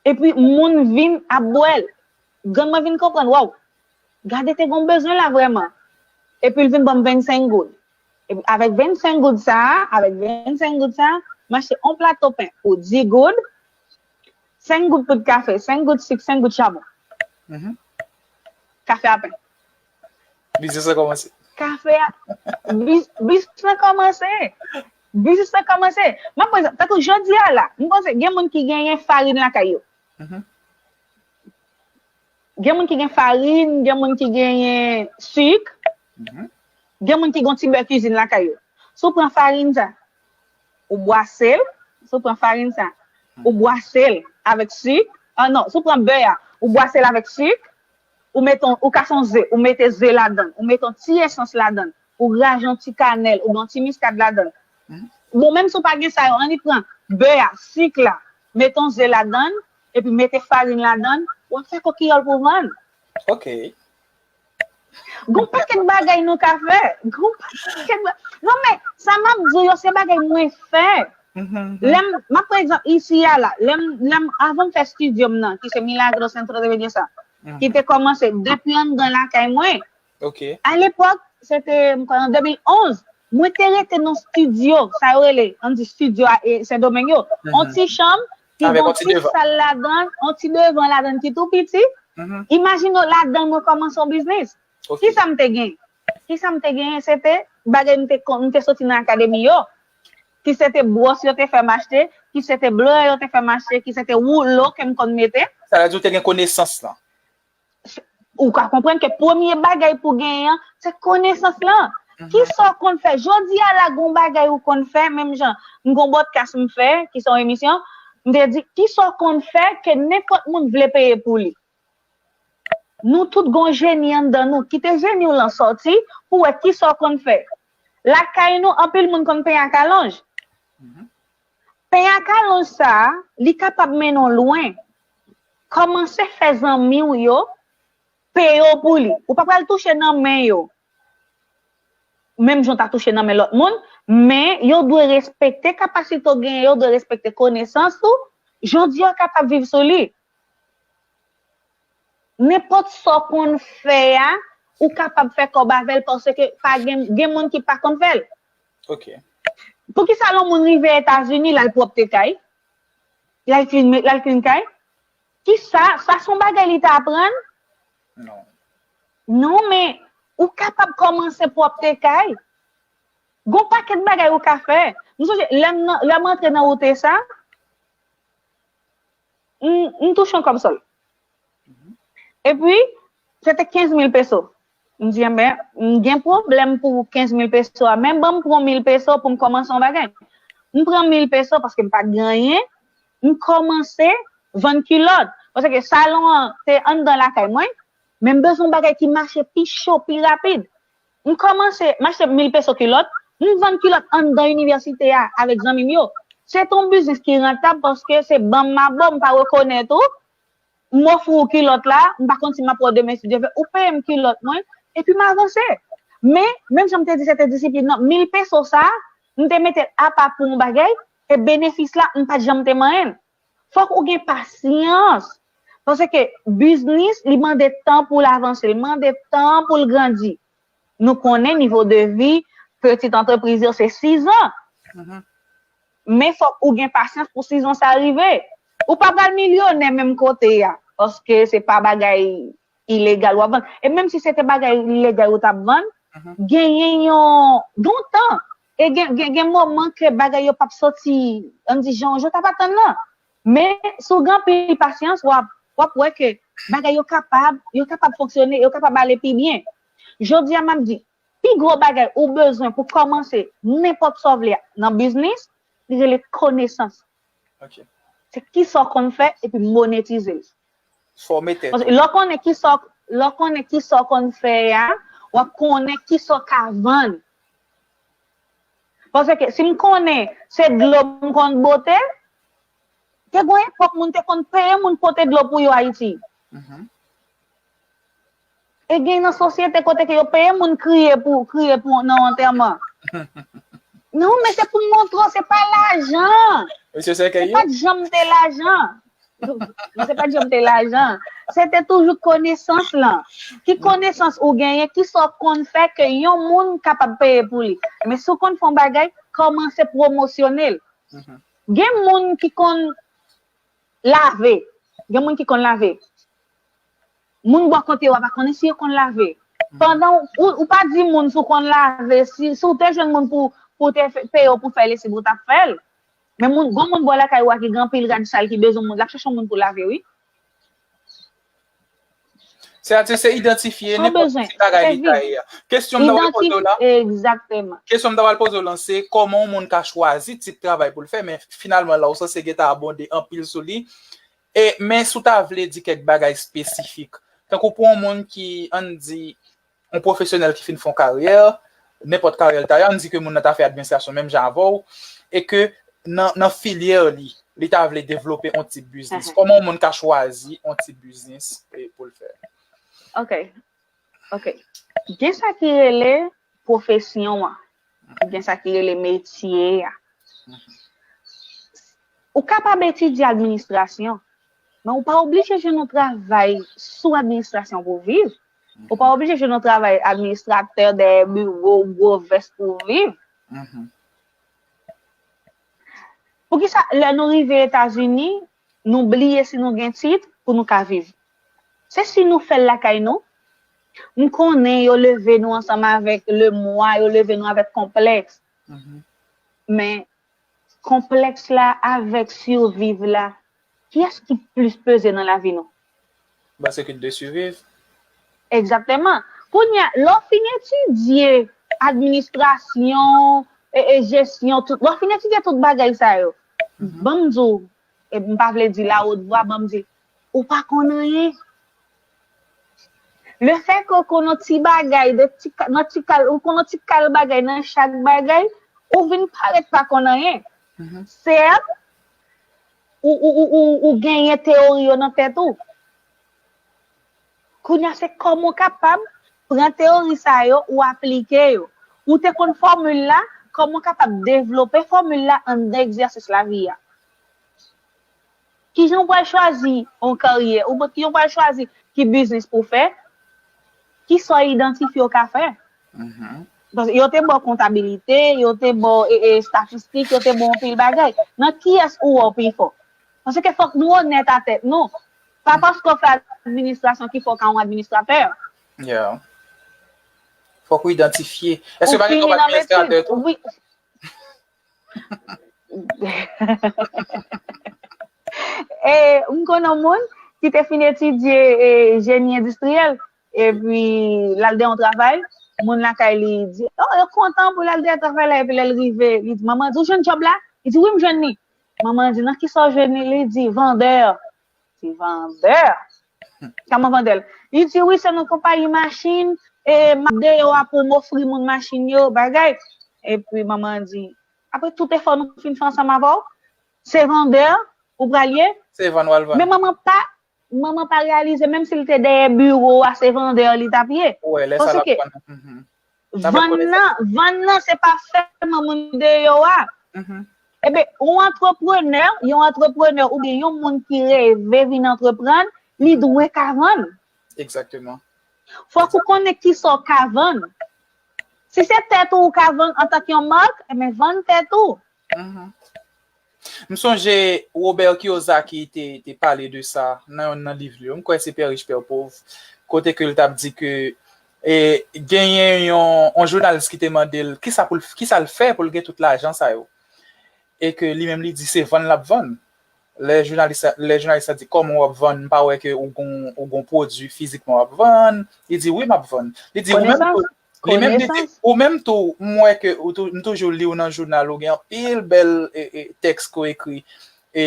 Epi moun vin ap bwè l. Grann mwen vin konprann, waw, gade te gon bezwen la vrèman. Epi l vin ban m vennsenk goud. Epi avèk vennsenk goud sa a, avèk vennsenk goud sa a, m achte yon plato pen pou dis goud, senk goud poud kafe, senk goud sik, senk goud chabon. Kafe a pen. Biznis la kòmanse. kafe a, bis- biznis lan kòmanse. Biznis lan kòmanse. Mwen, pa egzanp, tankou jodi a la, m panse gen moun ki genyen farin lakay yo. Gen moun ki gen farin, gen moun ki genyen sik, gen moun ki gen ti bè kizin lakay yo. Si w pran farin sa, ou bwase l, si w pran farin sa, ou bwase l avèk sik, ah non, si w pran bè a, ou bwase l avèk sik, ou mete, ou kase yon ze, ou mete ze ladan, ou mete yon ti esans ladan, ou raje yon ti kanèl, ou yon ti miskad ladan. Bon, menm si w pa gen sa yo, annik pran bè a, sik la, mete yon ze ladan, epi mete farin ladan, w ap fè kokiyòl pou vann. Ok. Gon pakèt bagay nou ka fè. Gon pakèt ba- Non, men, sa m ap di w yo, se bagay mwen fè. Lè m, m ap pran egzanp isi a la, lè m, lè m, avan m fè estidyo m nan, ki se Milagro Centro de Belleza, ki te kòmanse depi anndan lakay mwen. Ok. A lepòk, se te, m kwè, an de mil onz, mwen te rete nan estidyo, sa yo rele, ann di estidyo a, e, Sendomeng yo. Yon ti chanm, ki Avèk gon yon ti ti devan. Sal ladan, yon ti devan ladan ki tou piti. Imajine w ladan mwen kòmanse yon biznis. Ok. Kisa m te gen? Kisa m te genyen? Se te bagay m te kon- m te soti nan akademi yo. Ki se te bwòs yo te fè m achte, ki se te blòyè yo te fè m achte, ki se te woulo ke m konn mete. Sa vle di ou te gen konesans lan. Ou ka konprann ke premye bagay pou genyen an, se konesans lan. Kisa w konn fè? Jodi a la, gon bagay ou konn fè, menm jan m gon podcast m fè, ki se yon emisyon, m te di, kisa w konn fè ke nenpòt moun vle peye pou li? Nou tout gon jeni anndan nou. Kite jeni w lan sòti pou wè kisa w konn fè. Lakay nou, anpil moun konn penyen ak alonj. Penyen ak alonj sa a, li kapab mennen w lwen. Kòmanse fè zanmi w yo peye w pou li. Ou pa pral touche nan men yo. Menm jan w ta touche nan men lòt moun, men yo dwe respekte kapasite w genyen, yo dwe respekte konesans ou. Jodi a, w kapab viv sou li. Nenpòt sa w konn fè a, ou kapab fè kòb avè l paske pa gen, gen moun ki pa konn fè l. Ok. Poukisa lè yon moun rive Etazini, l al pwòpte kay? L al klin, l al klin kay? Kisa, sa se yon bagay li te aprann? Non. Non, men ou kapab kòmanse pwòpte kay. Gon pakèt bagay ou ka fè. M sonje, lè m nan- lè m antre nan wote sa, m m touche yon kòb sòl. Epi, se te kenz mil peso. M di, enben, m gen pwoblèm pou kenz mil peso a. Men ban m pran mil peso pou m kòmanse yon bagay. M pran mil peso paske m pa t gen anyen. M kòmanse vann kilòt. Paske salon an te anndan lakay mwen. Men m bezwen yon bagay ki mache pi cho, pi rapid. M kòmanse, m achte mil peso kilòt. M vann kilòt anndan inivèsite a avèk zanmi m yo. Se te yon biznis ki rantab paske se ban m mabo, m pa rekonèt ou. M ofri w kilòt la, m pa konn si m ap wè w demen si Dye vle, ou peye m kilòt mwen, epi m avanse. Men, menm jan m te di, se te disiplin nan, mil peso sa, m te mete l apa pou yon bagay, e benefis la, m pa t janm te manyen l. Fòk ou gen pasyans. Paske biznis, li mande tan pou l avanse, li mande tan pou l grandi. Nou konnen nivo de vi, pitit antrepriz yo, se sizan. Men fòk ou gen pasyans pou sizan sa rive. Ou pa pral milyonè menm kote a, paske se pa bagay ilegal w ap vann. E menm si se te bagay ilegal ou t ap vann, genyen yon, gen yon tan. E gen, gen, gen moman ke bagay yo p ap soti, ann di, jan, jan w t ap atann lan. Men, si w gen anpil pasyans, w ap, w ap wè ke bagay yo kapab, yo kapab fonksyone, yo kapab ale pi byen. Jodi a, m ap di, pi gwo bagay ou bezwen pou kòmanse nenpòt sa w vle nan biznis, li rele konesans. Ok. Se kisa w konn fè epi monetize l. Fò w mete Paske lè w konnen kisa, lè w konnen kisa w konn fè a, w ap konnen kisa w ka vann. Paske si m konnen se dlo m konn bote, te gon epòk moun te konn peye moun pote dlo pou yo Ayiti. E gen nan sosyete kote ke yo peye moun kriye pou, kriye pou nan antèman. Non, men se pou m montre w, se pa lajan. Mesye Sèkèy Se pa t janm te lajan. Non, se pa t janm te lajan. Se te toujou konesans lan. Ki konesans ou genyen, ki sa w konn fè ke yon moun kapab peye pou li. Men si w konn fè yon bagay, kòmanse pwomosyone l. Gen moun ki konn lave. Gen moun ki konn lave. Moun bò kote yo a pa konnen si yo konn lave. Pandan ou, ou pa di moun si w konn lave, si, si w te jwenn moun pou, pou te fè- peye w pou fè lesiv, ou t ap fè l. Men moun, gon moun bò lakay ou a ki gen anpil rad sal ki bezwen moun, l ap chèche yon moun pou lave, wi. Sètadi se idantifye nenpòt ti bagay li ta ye a. Kesyon m ta pral poze w la, Egzakteman. Kesyon m ta pral poze w lan se kòman yon moun ka chwazi tip travay pou l fè, men finalman la ou sanse gentan abonde anpil sou li. E men si w ta vle di kèk bagay espesifik, tankou pou yon moun ki, ann di, yon pwofesyonèl ki fin fè yon karyè, nenpòt karyè l ta ye, ann di ke moun nan ta fè administrasyon menm jan avè w, e ke nan, nan filyè li, li ta vle devlope yon tip biznis. Kòman yon moun ka chwazi yon tip biznis pou l fè? Ok. Ok. Gen sa ki rele pwofesyon an. Gen sa ki rele metye a. Ou kapab etidye administrasyon, men ou pa oblije jwenn yon travay sou administrasyon pou w viv. Ou pa oblije jwenn yon travay administratè dèyè biwo, gwo vès pou w viv. Poukisa lè nou rive Etazini, nou bliye si nou gen tit pou nou ka viv? Se si nou fè l lakay nou. M konnen yo leve nou ansanm avèk lemwa, yo leve nou avèk konplèks. Men konplèks la avèk siviv la, kiyès ki plis peze nan lavi nou? Ba se ki de siviv. Egzakteman. Kounye a, lè w fin etidye administrasyon, e, e jesyon, tout, lè w fin etidye tout bagay sa yo, ban m di w, e m pa vle di la wot vwa, ban m di, ou pa konn anyen. Le fè ke ou konn yon ti bagay, de ti, nan ti kal, ou konn yon ti kal bagay nan chak bagay, ou vin parèt pa konn anyen. Sèt, ou, ou, ou, ou, ou genyen teyori yo nan tèt ou. Kounye a, se kòman w kapab pran teyori sa yo, ou aplike yo. Ou te konn fòmil la, kòman w kapab devlope fòmil la anndan egzèsis lavi a. Kijan w pral chwazi yon karyè, oubyen kijan w pral chwazi ki biznis pou w fè, kisa w idantifye w ka fè. Paske yo te ba w kontabilite, yo te ba w e, e, estatistik, yo te ba w anpil bagay. Nan kiyès ou wè w pi fò? Paske fòk nou onèt a tèt nou. Pa paske w fè administrasyon ki fè w ka yon administratè. Yeah. Fòk ou idantifye. Èske pa gen kòm administratè tou? Wi. E, m konn yon moun ki te fin etidye, e, jeni endistriyèl, epi l al de yon travay, moun lakay li di, oh, yo kontan pou l al de travay la, epi lè l rive, li di, manman, di, ou jwenn djòb la? Li di, wi, m jwenn li. Manman di, nan kisa w jwenn li? Li di, vandè. Ti vandè. Kòman vandè l? Li di, wi, se nan konpayi machin, e m ap deyò a pou m ofri moun machin yo, bagay. Epi manman di, apre tout efò nou fin fè ansanm avè w, se vandè ou pral ye? Se vann w al vann. Men manman pa, manman pa reyalize, menm si l te dèyè biwo a, se vandè li t ap ye. Ou wè, lè sa l ap vann. Vann nan, vann nan se pa sèlman moun deyò a. Ebyen, yon antreprenè, yon antreprenè oubyen yon moun ki reve vin antreprann, li dwe ka vann. Egzakteman. Fòk ou konnen kisa w ka vann. Si se tèt ou ou ka vann antanke yon mak, ebyen, vann tèt ou. M sonje Robert Kiyosaki te, te pale de sa nan yonn nan liv li yo. M kwè se Père Riche, Père Pauvre, kote ke l t ap di ke, e, genyen yon, yon jounalis ki te mande l kisa pou l, kisa l fè pou l gen tout lajan sa yo. E ke li menm li di se vann l ap vann. Lè jounalis la, lè jounalis la di, kòman w ap vann? M pa wè ke ou gon, ou gon pwodui fizikman w ap vann. Li di, wi, m ap vann. Li di, ou menm tou, li menm li di, ou menm tou, m wè ke ou tou, m toujou li w nan jounal, ou gen anpil bèl, e, e, tèks ke w ekri. E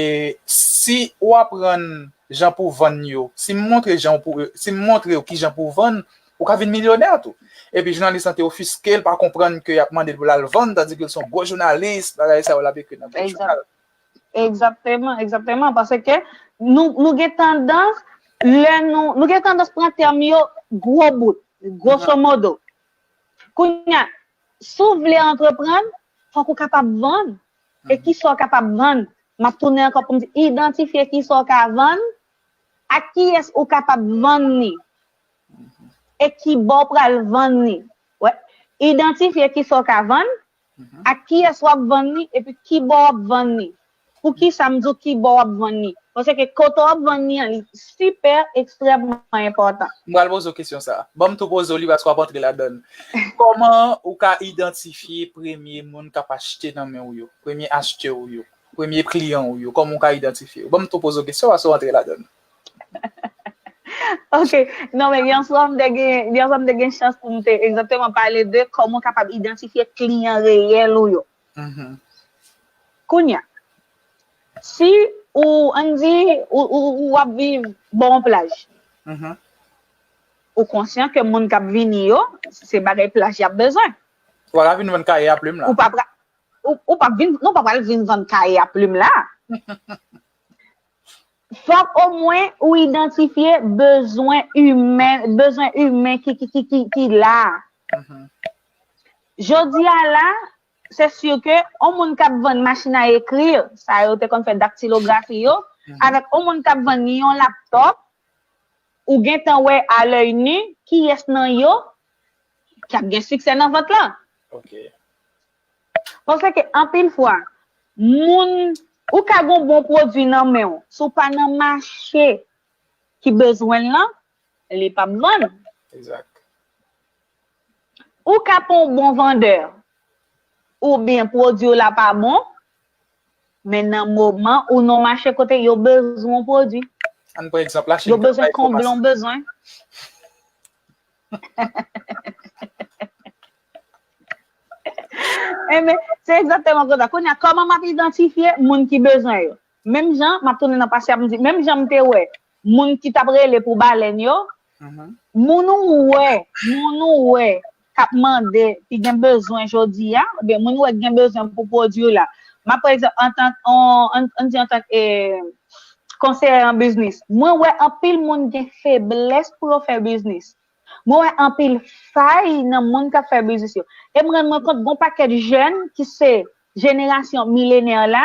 si w aprann jan pou vann yo, si m montre jan pou, si m montre w kijan pou vann, ou ka vin milyonè tou. Epi jounalis lan te ofiske, l pa konprann ke y ap mande l pou l al vann, tandike l se yon gwo jounalis, bagay sa yo l ap ekri nan gwo jounal. Egzakteman, egzakteman. Paske nou, nou gen tandans, lè nou, nou gen tandans pran tèm yo gwo bout, grosso modo. Kounye a, si w vle antreprann, fòk ou kapab vann. E kisa w kapab vann? M ap tounen ankò pou m di, idantifye kisa w ka vann, ak kiyès ou kapab vann li, e ki bò w pral vann li. Wè, idantifye kisa w ka vann, ak kiyès w ap vann li, epi ki bò w ap vann li. Poukisa m di w ki bò w ap vann li? Paske kote w ap vann li an, li sipè ekstrèmman enpòtan. M pral poze w kesyon sa. Ban m tou poze w li paske w ap antre ladan l. Kòman ou ka idantifye premye moun k ap achte nan men w yo? Premye achtè w yo? Premye kliyan w yo? Kòman ou ka idantifye yo? Ban m tou poze w kesyon paske w antre ladan l. Ok. Non, men yèswa m te gen, yèswa m te gen chans pou m te egzakteman pale de kòman w kapab idantifye kliyan reyèl ou yo. Mhm. Kounye a, si ou, ann di, ou, ou, ou ap viv bò yon plaj, mhm, ou konsyan ke moun k ap vini yo, se bagay plaj y ap bezwen. Ou pa ka vin vann kaye a plim la. Ou pa pra-, ou, ou p ap vin, non, ou pa pral vin vann kaye a plim la. Fòk omwen ou idantifye bezwen imen, bezwen imen ki, ki, ki, ki, ki la. Mhm. Jodi a la, se si ke yon moun k ap vann machin a ekri, sa yo te konn fè daktilografi yo, mhm, avèk yon moun k ap vann yon laptòp, ou gentan wè a lèy ni kiyès nan yo k ap gen siksè nan vant lan. Ok. Paske anpil fwa, moun, ou ka gen bon pwodui nan men w, si w pa nan mache ki bezwen l lan, li p ap vann. Exact. Ou ka pa yon bon vandè, oubyen pwodui w la pa bon, men nan moman ou nan mache kote yo bezwen yon pwodui. Ann pran egzanp, Lachin yo bezwen konble yon bezwen. Enben, se egzakteman konsa. Kounye a, kòman m ap idantifye moun ki bezwen yo? Menm jan, m ap tounen nan pase a, m di, menm jan m te wè moun ki t ap rele pou balèn yo, mhm, moun ou wè, moun ou wè k ap mande, ki gen bezwen jodi a, oubyen moun ou wè ki gen bezwen pou pwodui w la. M ap pran egzanp, antan, an, an, ann di antanke, eh, konseye an biznis. Mwen wè anpil moun gen feblès pou yo fè biznis. Mwen wè anpil fay nan moun k ap fè biznis yo. E m rann mwen kont gon pakèt jèn ki se jenerasyon milenè la,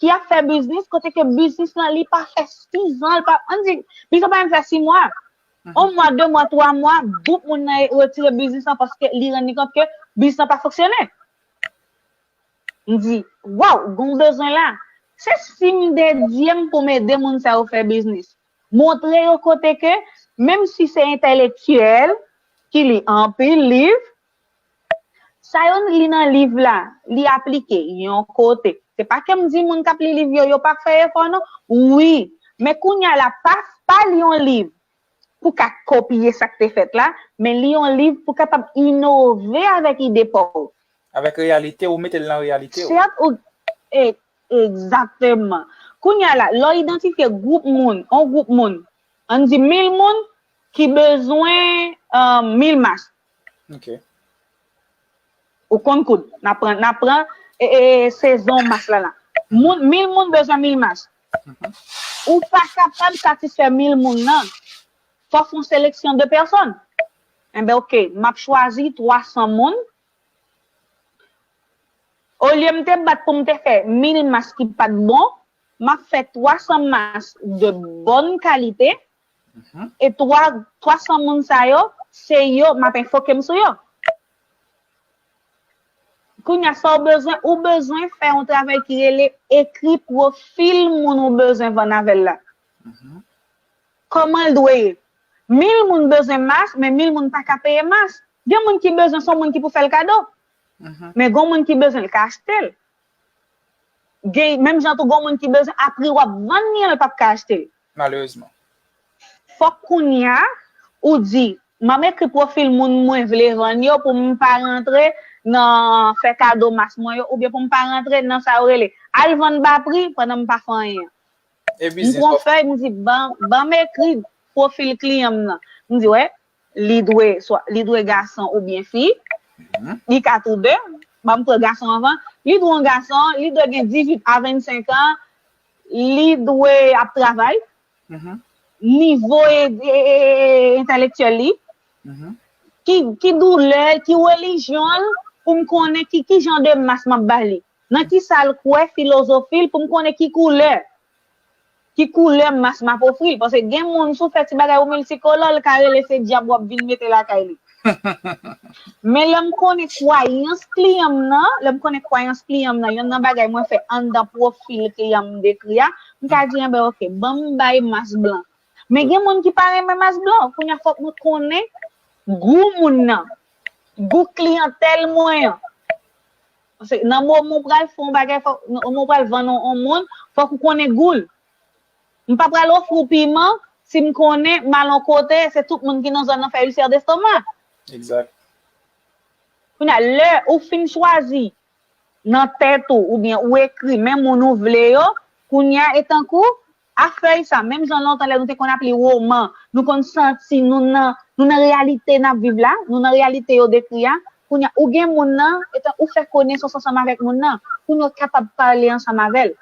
ki ap fè biznis, kote ke biznis lan, li pa fè sis an, li pa, ann di, biznis lan pa menm fè sis mwa. Mhm. Yon mwa, de mwa, twa mwa, gwoup moun nan retire biznis lan paske li rann li kont ke biznis lan pa fonksyone. M di, waw, gon bezwen la. Se si m dedye m pou m ede moun sa yo fè biznis. Montre yo kote ke, menm si se entèlektyèl, ki li anpil liv, sa yo li nan liv la, li aplike yon kote. Se pa ke m di moun k ap li liv yo, yo pa fè efò, non. Wi, men kounye a la, pa, pa li yon liv pou ka kopye sa k te fèt la, men li yon liv pou kapab inove avèk ide pa w. Avèk reyalite w, mete l nan reyalite w. Sèt, ou, e, egzakteman. Kounye a la, lè w idantifye gwoup moun, yon gwoup moun, ann di mil moun ki bezwen, eh, mil mas. Ok. Ou konn koud, n ap pran, n ap pran, e, e, sezon mas la la. Moun, mil moun bezwen mil mas. Mhm. Ou pa kapab satisfè mil moun nan. Fò w fè yon seleksyon de pèsòn. Enben, ok, m ap chwazi twa san moun. Olye m te bat pou m te fè mil mas ki pa t bon, m ap fè twa san mas de bòn kalite, mhm, e twa, twa san moun sa yo, se yo, m ap enfoke m sou yo. Kounye a, sa w bezwen, ou bezwen fè yon travay ki rele ekri pwofil moun ou bezwen vann avè l la. Mhm. Kòman l dwe ye? Mil moun bezwen mas, men mil moun pa ka peye mas. Gen moun ki bezwen, se yon moun ki pou fè l kado. Mhm. Men gon moun ki bezwen, l ka achte l. Gen, menm jan tou, gon moun ki bezwen, a pri w ap vann li an, l p ap ka achte l. Malerezman. Fòk kounye a, ou di, m ap ekri pwofil moun mwen vle vann yo pou m pa rantre nan fè kado mas mwen yo, oubyen pou m pa rantre nan sa yo rele al vann ba pri pandan m pa fè anyen an. E biznis. M pran fèy, m di, ban, ban m ekri pwofil kliyan m nan. M di, wè, li dwe, swa, li dwe gason oubyen fi. Mhm. Li ka tou de. Ban m pran gason anvan. Li dwe yon gason, li dwe gen dizuit a vennsenk an. Li dwe ap travay. Mhm. Nivo e, e, e, e, entèlektyèl li. Mhm. Ki, ki doulè, ki relijyon l, pou m konnen ki, ki jan de mas m ap ba li. Nan ki sa l kwè, filozofi l, pou m konnen ki koulè, ki koulè mas m ap ofri l. Paske gen moun, si w fè ti bagay ou miltikolò, l ka rele se dyab w ap vin mete lakay li. Men lè m konnen kwayans kliyan m nan, lè m konnen kwayans kliyan m nan, yonn nan bagay mwen fè anndan pwofil kliyan m dekri a, m ka di, enben, oke, ban m bay mas blan. Men gen moun ki pa renmen mas blan. Kounye a, fòk mwen konnen gou moun nan, gou kliyantèl mwen an. Paske nan moman w pral fè yon bagay, fòk, nan moman w pral vann yon, yon moun, fòk ou konnen gou l. M pa pral ofri w piman si m konnen m al yon kote, se tout moun ki nan zòn nan fè ilsè destoma. Egzak. Kounye a, lè ou fin chwazi nan tèt ou, oubyen ou ekri men moun ou vle yo, kounye a, e tankou, afèy sa, menm jan lontan lè nou te konn ap li woman, nou konn santi nou nan, nou nan reyalite n ap viv la, nou nan reyalite yo dekri a, kounye a, ou gen moun nan, etan ou fè konesans ansanm avèk moun nan, kounye a, ou kapab pale ansanm avè l.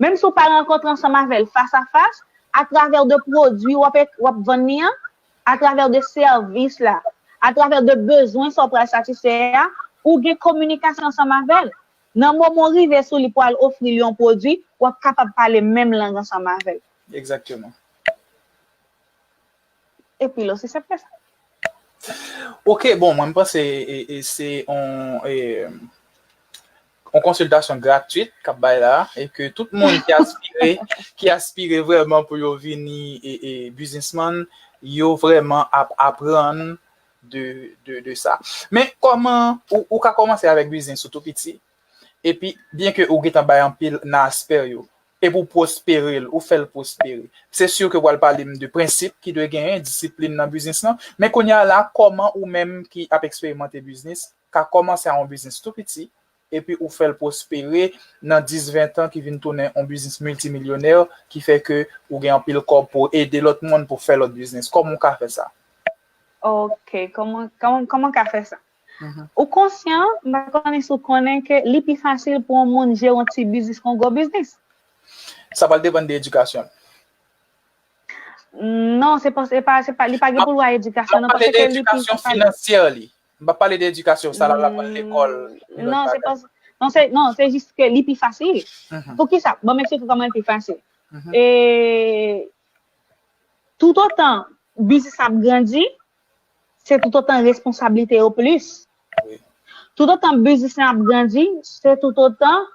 Menm si w pa rankontre ansanm avè l fas a fas, atravè de pwodui w ap, w ap vann li an, atravè de sèvis la, atravè de bezwen sa w pral satisfè a, ou gen kominikasyon ansanm avè l. Nan moman w rive sou li pou al ofri l yon pwodui, w ap kapab pale menm lang ansanm avè l. Egzakteman. Epi l osi senp ke sa. Ok, bon, mwen m panse e, e, se on, e, on konsiltasyon gratwit k ap bay la, e ke tout moun ki aspire, ki aspire vrèman pou yo vini e, e, biznismann, yo vrèman ap aprann de, de, de sa. Men kòman ou, ou ka kòmanse avèk biznis ou tou piti, epi byen ke ou gentan bay anpil nan aspè yo, epi w pwospere l, ou fè l pwospere. Se si ke w pral pale m de prensip ki dwe genyen, disiplin nan biznis lan, men kounye a la, kòman ou menm ki ap eksperimante biznis, ka kòmanse a yon biznis tou piti, epi ou fè l pwospere nan dis, ven tan ki vin tounen yon biznis miltimilyonè, ki fè ke ou gen anpil kòb pou ede lòt moun pou fè lòt biznis. Kòman w ka fè sa? Ok, kòman, kòman, kòman w ka fè sa? Ou konsyan, m pa konnen si w konnen ke li pi fasil pou yon moun jere yon ti biznis ke yon gwo biznis. Sa pral depann de edikasyon l. Non, se pa, se pa, se pa, li pa gen pou l wè edikasyon, non, paske li pi fasil. M ap pale de edikasyon finansyè li. M p ap pale de edikasyon sa l ap aprann lekòl. Non, se pa, non, se, non, se jis ke li pi fasil. Poukisa? Bon, m eksplike w kòman li pi fasil. E, toutotan biznis ap grandi, se toutotan responsablite yo plis. Toutotan biznis lan ap grandi, se toutotan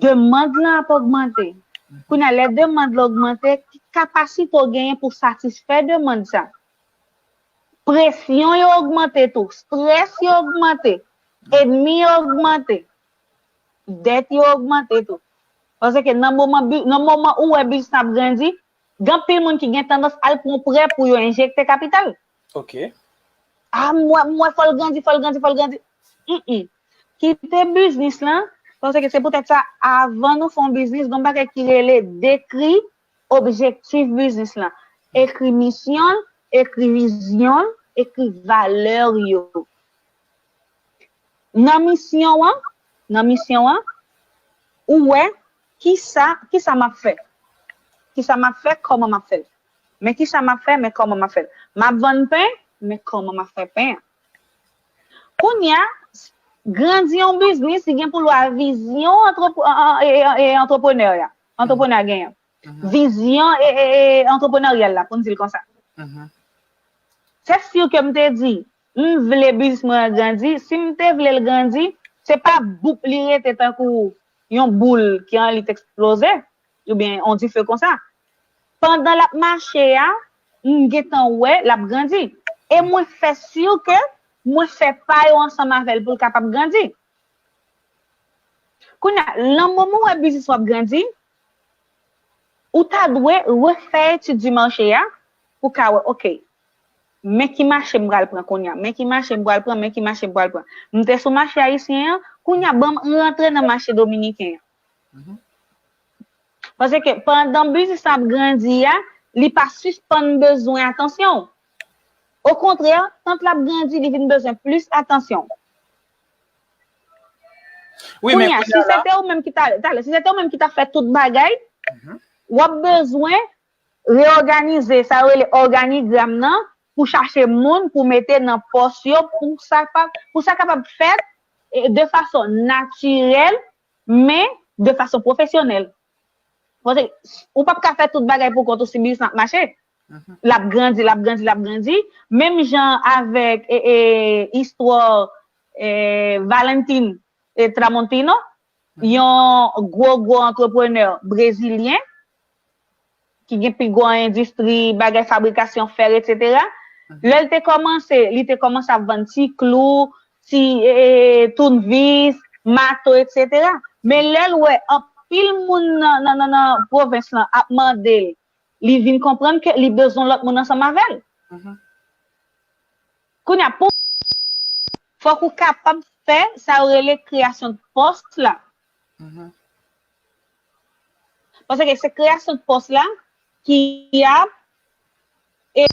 demann lan ap ogmante. Kounye a, lè demann lan ogmante, ki kapasite w genyen pou satisfè demann sa? Presyon yo ogmante tou, estrès yo ogmante, ènmi yo ogmante, dèt yo ogmante tou. Paske nan moman, nan moman ou wè biznis lan ap grandi, gen anpil moun ki gen tandans al pran prè pou yo enjekte kapital. Ok. Ah, m wè, m wè fò l grandi, fò l grandi, fò l grandi. Mm, mm. Kite biznis lan, paske se poutèt sa, avan nou fè yon biznis, gen yon bagay ki rele dekri objektif biznis lan. Ekri misyon l, ekri vizyon l, ekri valè yo. Nan misyon an, nan misyon an, ou wè kisa, kisa m ap fè. Kisa m ap fè, kòman m ap fè l. Men kisa m ap fè, men kòman m ap fè l. M ap vann pen, men kòman m ap fè pen an. Kounye a, grandi yon biznis, li gen pou l wè vizyon antreprenè a. Antreprenè a genyen. Vizyon e, e, e antreprenaryal la, pou n di l konsa. Se si ke m te di, m vle biznis mwen an grandi, si m te vle l grandi, se pa boup li rete tankou yon boul ki annik eksploze, oubyen yon dife konsa. Pandan l ap mache a, m gentan wè l ap grandi. E mwen fè si ke mwen fè pa yo ansanm avè l pou l kapab grandi. Kounye a, nan moman w wè biznis w ap grandi, ou ta dwe refè etid di mache a pou ka wè, ok, men ki mache m pral pran kounye a, men ki mache m pral pran, men ki mache m pral pran. M te sou mache ayisyen an, kounye a ban m rantre nan mache dominiken an. Paske pandan biznis la ap grandi a, li pa sispann bezwen atansyon w. Okontrè, tan l ap grandi, li vin bezwen plis atansyon w. Kounye a, si se te ou menm ki ta, talè, si se te ou menm ki ta fè tout bagay, w ap bezwen reyòganize, sa yo rele òganigram nan, pou chache moun, pou mete nan pòs yo, pou sa pa, pou sa kapab fèt de fason natirèl, men de fason pwofesyonèl. Paske ou p ap ka fè tout bagay pou kont ou si biznis lan ap mache. L ap grandi, l ap grandi, l ap grandi. Menm jan avèk e, e, istwa e, Valentin e, Tramontino, yon gwo, gwo antreprenè brezilyen ki gen pi gwo endistri bagay fabrikasyon fè, etsetera. Lè l te kòmanse, li te kòmanse ap vann ti klou, ti e, e, tounvis, mato, etsetera. Men lè l wè anpil moun nan, nan, nan, nan pwovens lan ap mande l, li vin konprann ke li bezwen lòt moun ansanm avè l. Kounye a, pou fòk ou kapab fè sa yo rele kreyasyon de pòs la. Paske se kreyasyon de pòs la ki ap e,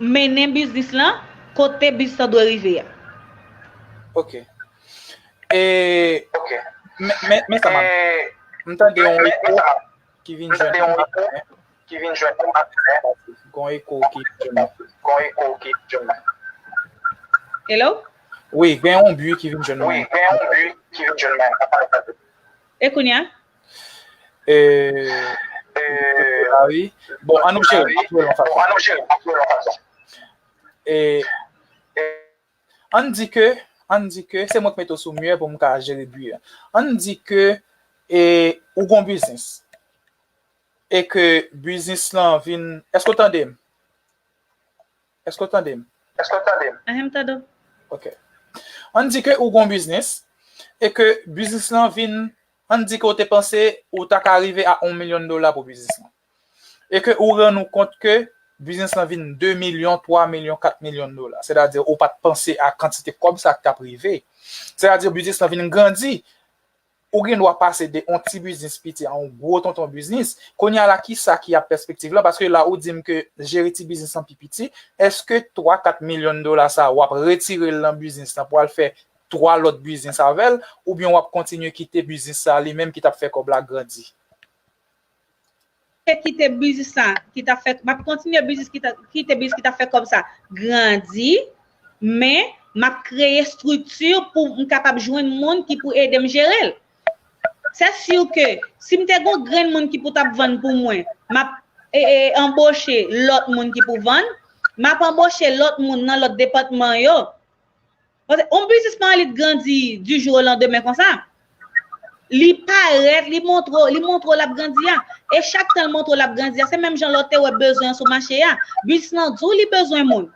mennen biznis lan kote biznis lan dwe rive a. Ok. E, men, men, men sa, m ap, m tande yon eko ki vin jwenn mwen maten. Gon eko ki vin jwenn mwen. Hello? Wi, gen yon bri ki vin jwenn mwen. E kounye a? E, a wi. Bon, an nou jere, an nou jere yon fason. E, Ann di ke, ann di ke, se mwen k mete w sou mute pou m ka jere bri a. Ann di ke e, ou gon biznis. E ke biznis lan vin, èske w tande m? Èske w tande m? Ahem, tande w. Ok. Ann di ke ou gon biznis, e ke biznis lan vin, ann di ke w te panse ou ta ka rive a yon milyon dola pou biznis lan. E ke ou rann ou kont ke biznis lan vin de milyon, twa milyon, kat milyon dola. Sètadi, ou pa t panse a kantite kòb sa k t ap rive. Sètadi, biznis lan vin grandi. Ou gen dwa pase de yon ti biznis piti a yon gwo tonton biznis. Kounye a la, ki sa ki ap pèspektiv lan? Paske la, ou di m ke jere ti biznis lan pi piti. Èske twa, kat milyon dola sa, w ap retire l nan biznis lan pou al fè twa lòt biznis avè l? Oubyen w ap kontinye kite biznis sa li menm ki t ap fè kòb la grandi? Kite biznis sa ki t ap fè, m ap kontinye biznis ki t ap, kite biznis ki t ap fè kòb sa grandi, men m ap kreye estrikti pou m kapab jwenn moun ki pou ede m jere l. Se si ke si m te gon grenn moun ki pou t ap vann pou mwen, m ap e, e, anboche lòt moun ki pou vann, m ap anboche lòt moun nan lòt depatman yo. Paske yon biznis pa annik grandi du jour au lendemain konsa. Li parèt, li montre, li montre w l ap grandi a. E chak tan l montre w l ap grandi a, se menm jan lè w te wè bezwen an sou mache a. Biznis lan di w li bezwen moun.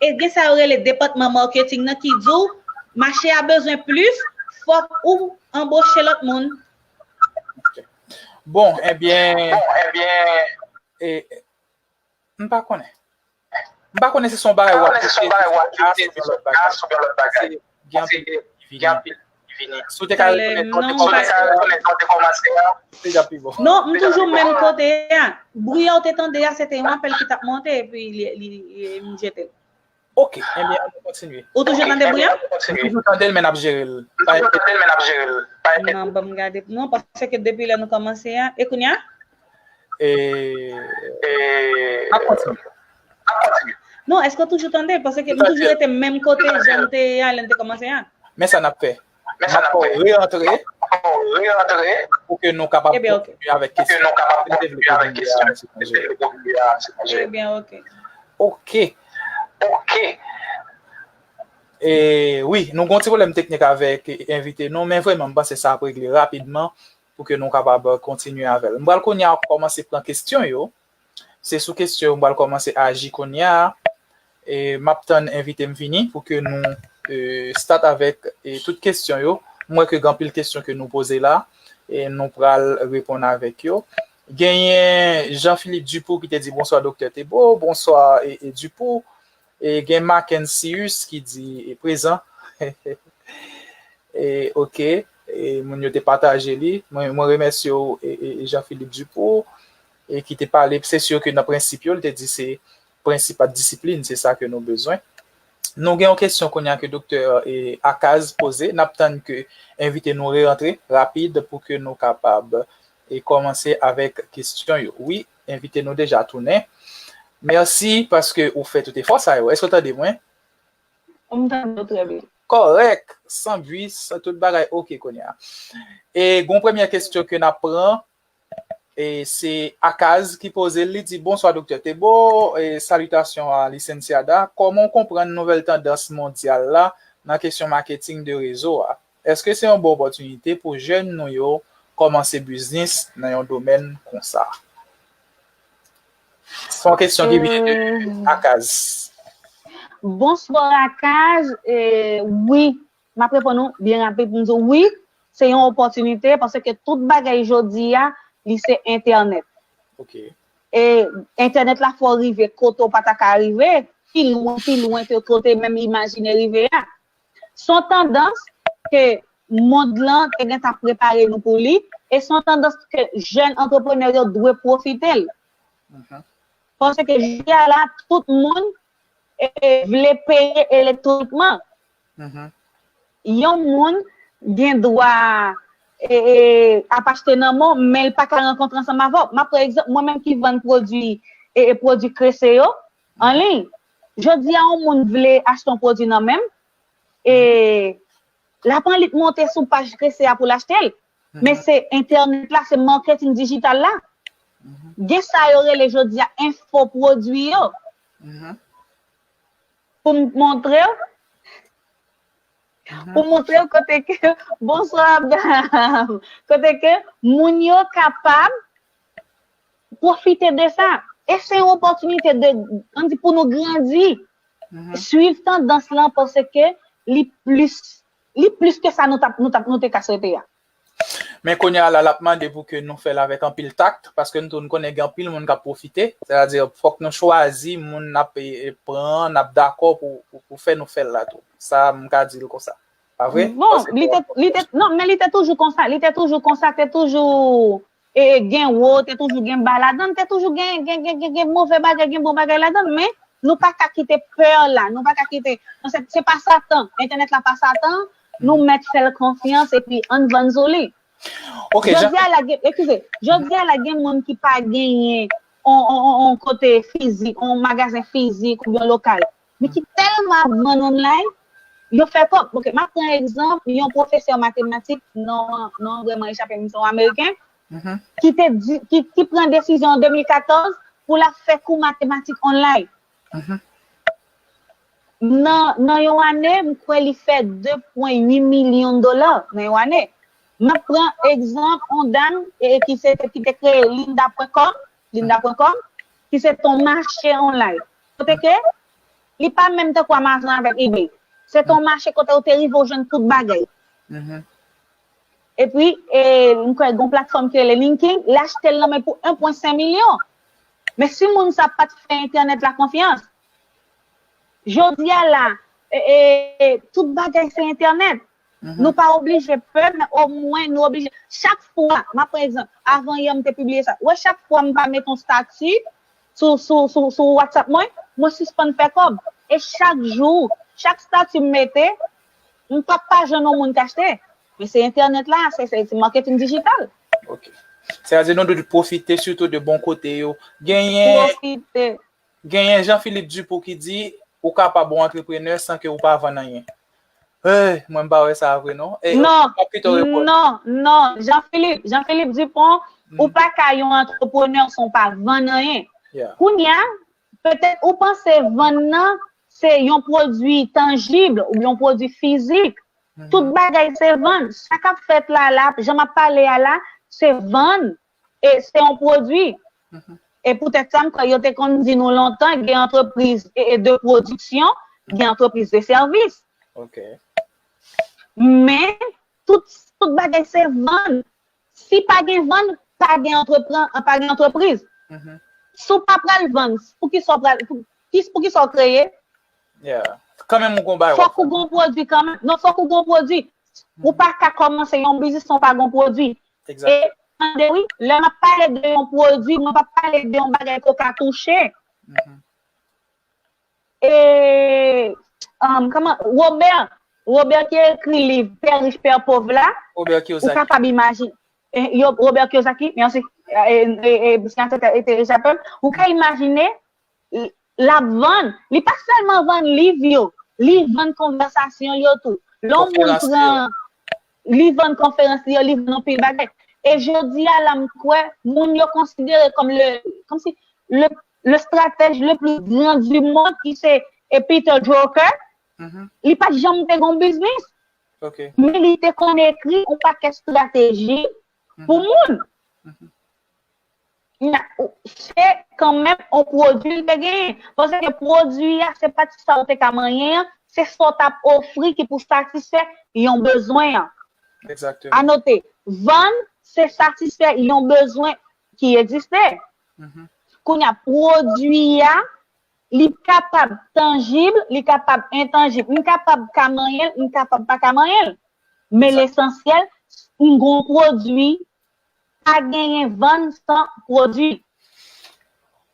E gen sa yo rele depatman marketing nan ki di w mache a bezwen plis, fòk ou anboche lòt moun. Bon, ebyen, e, M pa konnen. M pa konnen si se yon bagay w ap kite jis jiska oubyen lòt bagay. Gen anpil ki vini. Si w te ka retounen tan, w te kòmanse a, se t ap pi bon. Non, m toujou menm kote a. Bri a w te tande a, se te yon apèl ki t ap monte, epi li, li, li, m jete l. Ok, ebyen, ann kontinye. Ou toujou tande bri a? M toujou tande l, men n ap jere l. Pa enkyete. Non, ban m gade. Non, paske depi lè nou kòmanse a. E kounye a? E, n ap kontinye. Non, èske w toujou tande? Paske m toujou rete menm kote jan m te ye a lè n te kòmanse a. Men sa n ap fè. N ap fè w re-antre pou ke nou kapab kontinye avèk kesyon. Ebyen, ok. Ebyen, ok. Ok. Ok. E, wi, nou gen yon ti pwoblèm teknik avèk envite nou, men vrèman, m panse sa ap regle rapidman pou ke nou kapab kontinye avè l. M pral kounye a kòmanse pran kesyon yo. Se sou kesyon yo m pral kòmanse aji kounye a. E, m ap tann envite m vini pou ke nou, e, start avèk, e, tout kesyon yo. M wè ke gen anpil kesyon ke nou poze la, e nou pral reponn avèk yo. Genyen Jean Philippe Dupou ki te di, "Bonswa, Doktè Thébault." Bonswa, e, e, Dupou. E gen Mackensius ki di, e, prezan. E, ok. E, moun yo te pataje li. Mwen, mwen remèsye w, e, e, e Jean Philippe Dupou, e ki te pale. Se si ke nan prensip yo, li te di se prensip ak disiplin, se sa ke nou bezwen. Nou gen yon kesyon kounye a ke Doktè, e, Akaz poze. N ap tann ke envite nou re-antre rapid pou ke nou kapab, e, kòmanse avèk kesyon yo. Wi, envite nou deja tounen. Mèsi paske ou fè tout efò sa yo. Èske w tande mwen? M tande w trè byen. Kòrèk, san bri, san tout bagay, ok kounye a. E gon premyè kesyon ke n ap pran. E se Akaz ki poze l, li di, "Bonswa, Doktè Tebo, e salitasyon a Licenciada. Kòman w konprann nouvèl tandans mondyal la nan kesyon maketing de rezo a? Èske se yon bon opòtinite pou jèn nou yo kòmanse biznis nan yon domèn konsa?" Se yon kesyon ki vini de Akaz. Bonswa, Akaz. E, wi, m ap reponn ou byen rapid pou m di w wi, se yon opòtinite paske tout bagay jodi a, li se entènèt. Ok. E entènèt la fè w rive kote w pa ta ka rive, pi lwen, pi lwen ke kote menm imajine rive a. Se yon tandans ke mond lan te gentan prepare nou pou li, e se yon tandans ke jèn antreprenè yo dwe pwofite l. Mhm. Paske jodi a la, tout moun e, vle peye elektwonikman. Mhm. Yon moun gen dwa e, e, ap achte nan men w, men l pa ka rankontre ansanm avè w. M ap pran egzanp, mwen menm ki vann pwodui e, e pwodui krese yo an liy. Jodi a, yon moun vle achte yon pwodui nan men m, e l ap annik monte sou paj krese a pou l achte l. Men se entènèt la, se marketing digital la. Gen sa yo rele jodi a enfopwodui yo. Mhm. Pou m montre w, pou m montre w kote ke, bonswa, dam, kote ke moun yo kapab pwofite de sa. E se yon opòtinite de, ann di, pou nou grandi. Mhm. Swiv tandans lan paske li plis, li plis ke sa nou t ap, nou t ap, nou te ka swete a. Men kounye a la, l ap mande pou ke nou fè l avèk anpil tak, paske nou tou nou konnen gen anpil moun k ap pwofite. Sètadi, fòk nou chwazi moun n ap e, e, pran, n ap dakò pou, pou, pou fè nou fè l la tou. Sa, m ka di l konsa. Pa vre? Bon, li te, li te, non, men li te toujou konsa, li te toujou konsa, te toujou e, gen wo, te toujou gen ba ladan, te toujou gen, gen, gen, gen, gen move bagay, gen bon bagay ladan, men nou pa ka kite pè la, nou pa ka kite, non, se, se pa Satan, entènèt la pa Satan, nou mèt fè l konfyans epi ann vann sou li. Ok, Jean, Jodi a la, gen, eskize, jodi a la gen moun ki pa genyen on, on, on, on kote fizik, on magazen fizik oubyen lokal, men ki tèlman ap vann online, yo fè kòb. Ok, m ap pran egzanp yon pwofesè matematik, non, non vrèman echape m, se yon ameriken, mhm, ki te di, ki, ki pran desizyon an de mil katòz pou l ap fè kou matematik online. mhm, Nan, nan yon ane, m kwè li fè de pwen uit milyon dola nan yon ane. M ap pran egzanp yon dam e, e ki se, ki te kreye linda pwen kòm, linda pwen kòm, ki se yon mache online. Kote ke li pa menm tankou Amazon avèk eBay. Se yon mache kote ou te rive ou jwenn tout bagay. mhm. Epi, e, m kwè gen yon platfòm ki rele LinkedIn, l achte l nan men pou en pwen senk milyon. Men si moun sa pa t fè entènèt la konfyans, jodi a la, e, e, tout bagay se entènèt. Nou pa oblije pè, men omwen nou oblije. Chak fwa, m ap pran egzanp, avan yè m te pibliye sa. Wè, chak fwa m pa mete yon stati sou, sou, sou, sou WhatsApp mwen, mwen sispann fè kòb. E chak jou, chak stati m mete, m p ap pa jwenn yon moun k achte. Men se entènèt la, se, se, se marketing digital. Ok. Sètadi nou dwe pwofite sitou de bon kote yo. Genyen, Pwofite. Genyen Jean Philippe Dupont ki di, ou kapab yon antreprenè san ke ou pa vann anyen. Eh, mwen m pa wè sa vre non. Eh, Non, m ap kite w reponn. Non, non, Jean Philippe, Jean Philippe Dupont, Mm. ou pa ka yon antreprenè san w pa vann anyen. Yeah. Kounye a, petèt ou panse vann nan se yon pwodui tanjib oubyen yon pwodui fizik. Mhm. Tout bagay se vann. Sa k ap fèt la, la, jan m ap pale a la, se vann. E se yon pwodui. Mhm. E poutèt sa, m kwè yo te konn di nou lontan, gen antrepriz e, e de pwodiksyon, gen antrepriz de sèvis. Ok. Men, tout, tout bagay se vann. Si pa gen vann, pa gen antrepran, pa gen antrepriz. Mhm. Si w pa pral vann, pou ki sa w pral, pou, ki, pou ki sa w kreye? Yeah. Kanmenm ou gon bagay w ap Fòk ou gon pwodui kanmenm. Non, fòk ou gon pwodui. Ou pa ka kòmanse yon biznis san w pa gon pwodui. Exact. E, tande wi, lè m ap pale de yon pwodui, mwen p ap pale de yon bagay ke w ka touche. Mhm. E, um, kòman, Robert, Robert ki ekri liv Père riche, Père pauvre la, Robert ou Kiyosaki. Kapab imajine, e, yo, Robert Kiyosaki, mèsi, e, e, e, siyasete echape m, ou ka imajine, l, l ap vann, li pa sèlman vann liv yo, li vann konvèsasyon yo tou. Lè yon moun Konferans li yo. Pran, li vann konferans li yo, li vann anpil bagay. E jodi a la, m kwè, moun yo konsidere kòm le, comme si le, le stratèj le plus grand du monde, ki se e Peter Drucker, li pa t janm te gon biznis. Men li te konn ekri yon pakèt estrateji pou moun. Se kanmenm yon pwodui l te genyen. Paske pwodui a, se pa ti sa w te ka manyen an, se sa w t ap ofri ki pou satisfè yon bezwen an. Anote, vann, se satisfè yon bezwen ki egziste. Kounye a, pwodui a, li kapab tanjib, li kapab entanjib. M kapab ka manyen l, m kapab pa ka manyen l. Men lesansyèl, m gon pwodui, pa genyen vann san pwodui.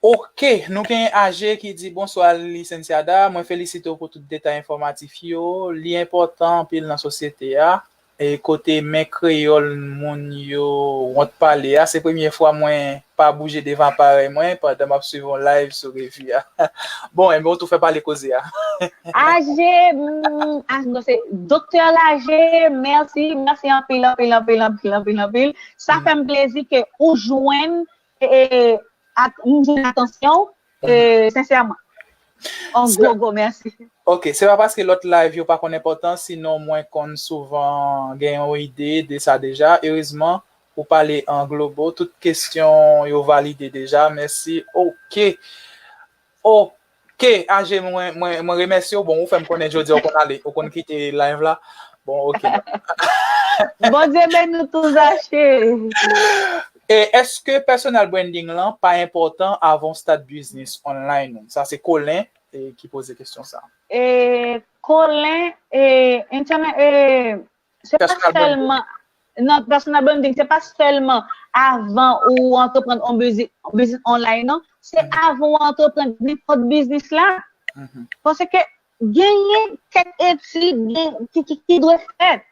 Ok, nou gen Aje ki di, "Bonswa Licenciada, mwen felisite w pou tout detay enfòmatif yo. Li enpòtan anpil nan sosyete a. E kote men kreyòl moun yo wont pale a, se premye fwa mwen pa bouje devan aparèy mwen pandan m ap swiv yon live sou revi a." Bon, enben, ou tou fè pale koze a. Aje, mm, ah, non, se Doktè Aje, mèsi, mèsi anpil, anpil, anpil, anpil, anpil, anpil. Sa fè m plezi ke ou jwenn e, e, at, m jwenn atansyon w, e, sensèman. On gwo, gwo mèsi. Ok, se pa paske lòt live yo pa konn enpòtan, sinon mwen konn souvan gen yon ide de sa deja. Erezman, ou pale an globo, tout kesyon yo valide deja. Mèsi. Ok. Ok, Aje, mwen, mwen, mwen remèsye w. Bon, ou fè m konnen jodi a ou konn ale, ou konn kite live la. Bon, ok. Bondye beni w tou, Zache. E èske personal branding lan pa enpòtan avan w start business online ou? Sa se Colin e, ki poze kesyon sa. E, Colin, e, internet, e, se pa sèlman, nan personal branding, se pa sèlman avan ou antreprann yon biznis, yon biznis online, non. Se avan ou antreprann nenpòt biznis la. Paske genyen kèk etid gen, ki, ki, ki dwe fèt.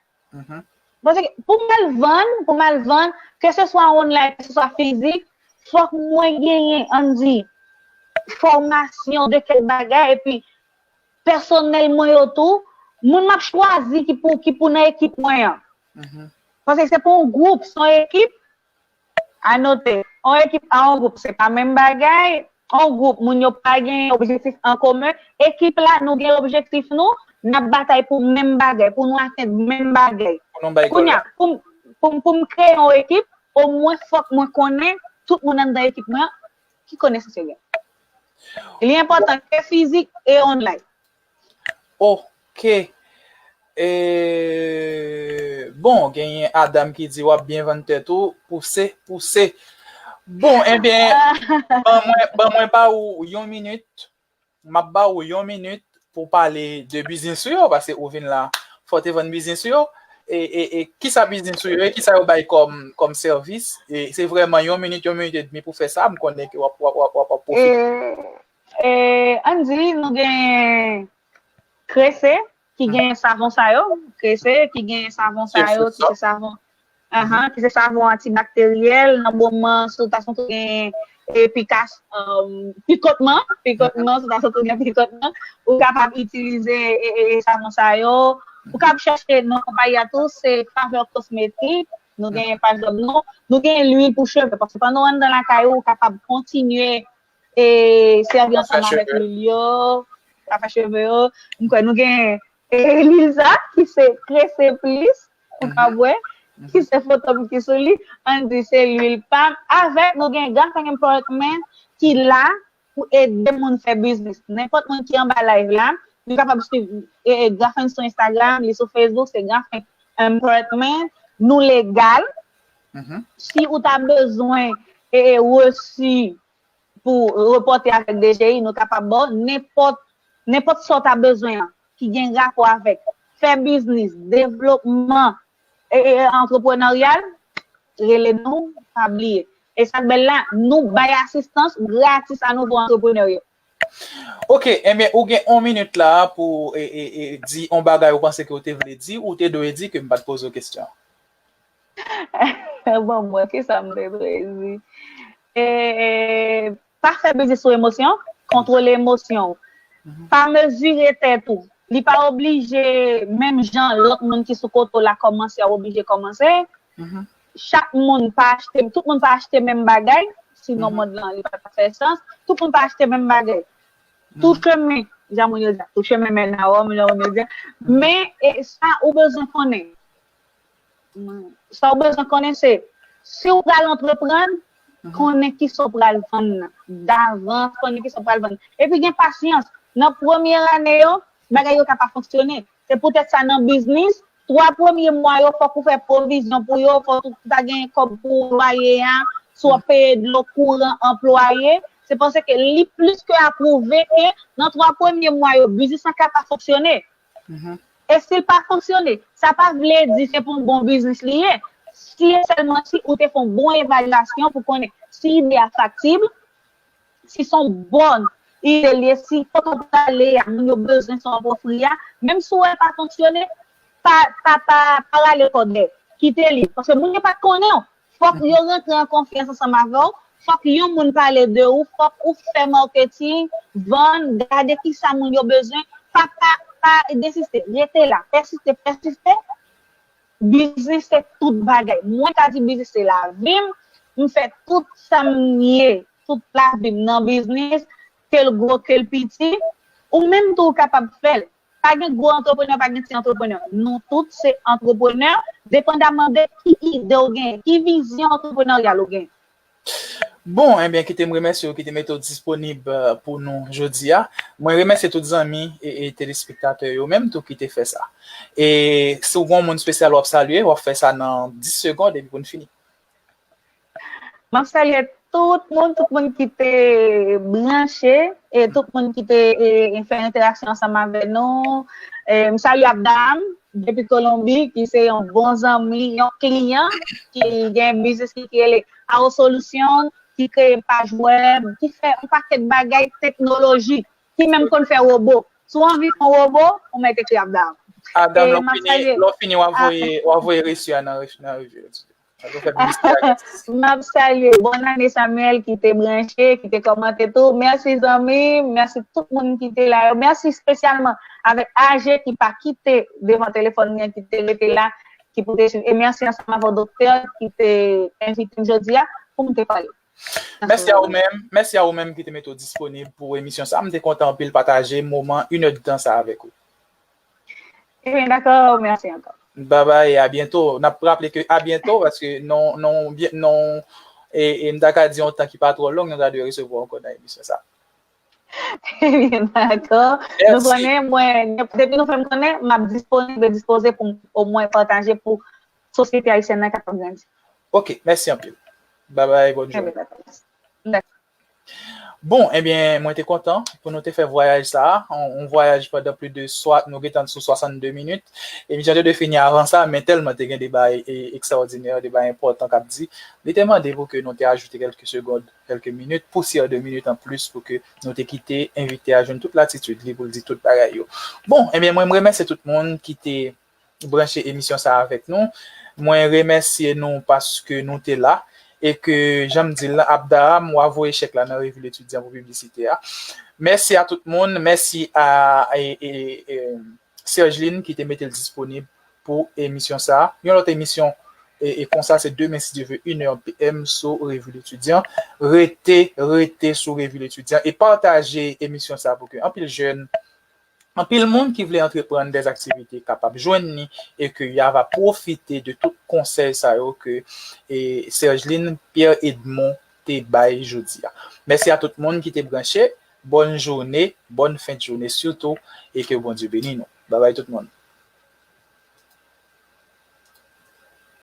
Paske pou m al vann, pou m al vann, ke se swa online, ke se swa fizik, fòk mwen genyen, ann di, fòmasyon de kèk bagay, epi pèsonèl mwen yo tou, moun m ap chwazi ki pou, ki pou nan ekip mwen an. Paske se pa yon gwoup, se yon ekip. Anote, yon ekip a yon gwoup, se pa menm bagay. Yon gwoup, moun yo pa gen objektif an komen. Ekip la, nou gen objektif nou, n ap batay pou menm bagay, pou nou atenn menm bagay. Kounye a, pou m, pou m, pou m kreye yon ekip, omwen fòk mwen konnen tout moun anndan ekip mwen an, ki konesans yo gen. Li enpòtan ke fizik e online. Ok. E, bon, genyen Adam ki di w ap byen vann tèt ou, pouse, pouse. Bon, enben, ban mwen, ban mwen ba ou yon minit. M ap ba ou yon minit pou pale de biznis ou yo, paske ou vin la, fò w te vann biznis ou yo. E, e, e kisa biznis ou yo ye, kisa yo bay kòm, kòm sèvis? E se vrèman yon minit, yon minit edmi pou fè sa, m konnen ke w ap, w ap, w ap, w ap, w ap pwofite. E, e, ann di, nou gen Krese, ki gen savon sa yo, Krese, ki gen savon sa yo, ki se savon, ahan, ki se savon antibakteryèl, nan moman, si w ta santi w gen, e, pikas, um, pikotman, pikotman, si w ta santi w gen pikotman, ou kapab itilize, e, e, e, savon sa yo. Ou kapab chèche non konpayi a tou, se Faveur Cosmétique, nou gen paj web nou, nou gen lwil pou cheve, paske pandan w anndan lakay ou, ou kapab kontinye e sèvi ansanm avèk lwil yo, ka fè cheve yo. M kwè nou gen, e, lwil sa, ki se Krese Plis, ou ka bwè, ki se foto m ki sou li, ann di se lwil pa m. Avèk nou gen Grafenn Empowerment ki la pou ede moun fè biznis. Nenpòt moun ki anba live la, nou kapab swiv, e, e, Grafenn sou Instagram, li sou Facebook, se Grafenn Empowerment. Nou legal. Si ou ta bezwen, e, e, resi pou repòte avèk D G I, nou kapab ba w nenpòt, nenpòt sa w ta bezwen an, ki gen rapò avèk fè biznis, devlopman, e, e, e, antreprenaryal, rele nou, pa bliye. E sa k bèl la, nou bay asistans gratis a nouvo antreprenè yo. Ok, enben, ou gen yon minit la pou, e, e, e, di yon bagay ou panse ke w te vle di, ou te dwe di ke m pa t poze w kesyon. Bon, mwen, kisa m te dwe di? E, e, pa fè biznis sou emosyon, kontwole emosyon w. Pa mezire tèt ou. Li pa oblije, menm jan lòt moun ki sou kote w la kòmanse, w oblije kòmanse. chak moun pa achte, tout moun pa achte menm bagay, sinon mond lan li pa t ap fè sans, tout moun pa achte menm bagay. Tou chemen, jan moun yo di, tou chemen mennen a Wòm, jan moun yo di. Men e, sa ou bezwen konnen. Sa ou bezwen konnen se, si ou pral antreprann, konnen kisa ou pral vann nan. Davans, konnen kisa ou pral vann. Epi gen pasyans. Nan premye ane yo, bagay yo ka pa fonksyone. Se poutèt sa nan biznis, twa premye mwa yo, fòk ou fè pwovizyon pou yo, fòk ou ta gen kòb pou lwaye a, si w ap peye dlo, kouran, anplwaye. Se paske li plis ke apwouve ke nan twa premye mwa yo, biznis lan ka pa fonksyone. E si l pa fonksyone, sa pa vle di se pou yon bon biznis li ye. Si e sèlman si ou te fè yon bon evalyasyon pou konnen si ide a faktib, si se yon bòn ide li ye, si kote w prale a, moun yo bezwen sa w ap ofri a, menm si w wè l pa fonksyone, pa, pa, pa, pa rale kòdè, kite li. Paske moun yo pa t konnen w. Fòk yo rantre an konfyans ansanm avè w. Fòk yon moun pale de ou. Fòk ou fè marketing, vann, gade kisa moun yo bezwen. Pa, pa, pa desiste. Rete la. Pèsiste, pèsiste. Biznis se tout bagay. Mwen ka di biznis se lavi m. M fè tout sa m ye, tout lavi m nan biznis, ke l gwo, ke l piti. Ou menm tou ou kapab fè l. Pa gen gwo antreprenè, pa gen ti antreprenè. Nou tout se antreprenè, depandaman de ki ide w genyen, ki vizyon antreprenaryal ou genyen. Bon, ebyen, kite m remèsye w, kite mete w disponib eh, pou nou jodi a. Mwen remèsye tout zanmi e, e telespektatè yo menm tou ki te fè sa. E si w gen yon moun espesyal w ap salye, w ap fè sa nan dis segonn epi pou n fini. M ap salye tout moun, tout moun ki te branche e tout moun ki te e, e fè entèraksyon ansanm avè nou. E, m salye Abdam depi Kolonbi, ki se yon bon zanmi, yon kliyan ki gen biznis ki, ki rele Ao Solution, ki kreye paj wèb, ki fè yon pakèt bagay teknolojik, ki menm konn fè wobo. Si w anvi fè yon wobo, ou mèt ekri Abdam. Abdam, lè w fini, lè w fini, w ap voye, w ap voye resi a nan, nan revye. M ap salye. Bòn ane Samuel ki te branche, ki te kòmante tou. Mèsi zanmi, mèsi tout moun ki te la yo. Mèsi espesyalman avèk A G ki pa kite devan telefòn li an, ki te rete la, ki pou te swiv. E mèsi ansanm avèk doktè ki te envite m jodi a pou m te pale. Mèsi a ou menm, mèsi a ou menm ki te mete w disponib pou emisyon sa. M te kontan anpil pataje moman inèdtan sa avèk ou. Ebyen dakò, mèsi ankò. Babay, a byento. N ap raple ke a byento, paske non, non, non, e, e m ta ka di yon tan ki pa twò long, nou ta dwe resevwa ankò nan emisyon sa. Ebyen dakò. Nou konnen, mwen, depi nou fè m konnen, m ap disponib e dispoze pou m omwen pataje pou sosyete ayisyèn nan kapab grandi. Ok, mèsi anpil. Babay, bòn jounen. Dakò. Bon, ebyen, mwen te kontan pou nou te fè vwayaj sa a, yon vwayaj pandan plis de swa, nou gentan sou swasannde minit. Emisyon te dwe fini avan sa, men tèlman te gen de bagay ekstraòdinè, de bagay enpòtan k ap di, li te mande pou ke nou te ajoute kèlke segond, kèlke minit, pousyè de minit anplis pou ke nou te kite envite a jwenn tout latitid li pou l di tout bagay yo. Bon, ebyen, mwen, m remèsye tout moun ki te branche emisyon sa avèk nou. Mwen remèsye nou paske nou te la e ke, jan m di l lan, Abdaham, w a voye chèk la nan Revi Letidyan pou piblisite a. Mèsi a tout moun. Mèsi a e, e, e, Sergeline ki te mete l disponib pou emisyon sa. Yon lòt emisyon e, e konsa se demen si Dye vle, inè p m sou Revi Letidyan. Rete, rete sou Revi Letidyan e pataje emisyon sa pou ke anpil jèn anpil moun ki vle antreprann dèzaktivite kapab jwenn li e ke y a va pwofite de tout konsèy sa yo ke e, Sergeline Pierre Edmond te bay jodi a. Mèsi a tout moun ki te branche. Bòn jounen, bòn fen de jounen sitou e ke Bondye beni nou. Babay tout moun.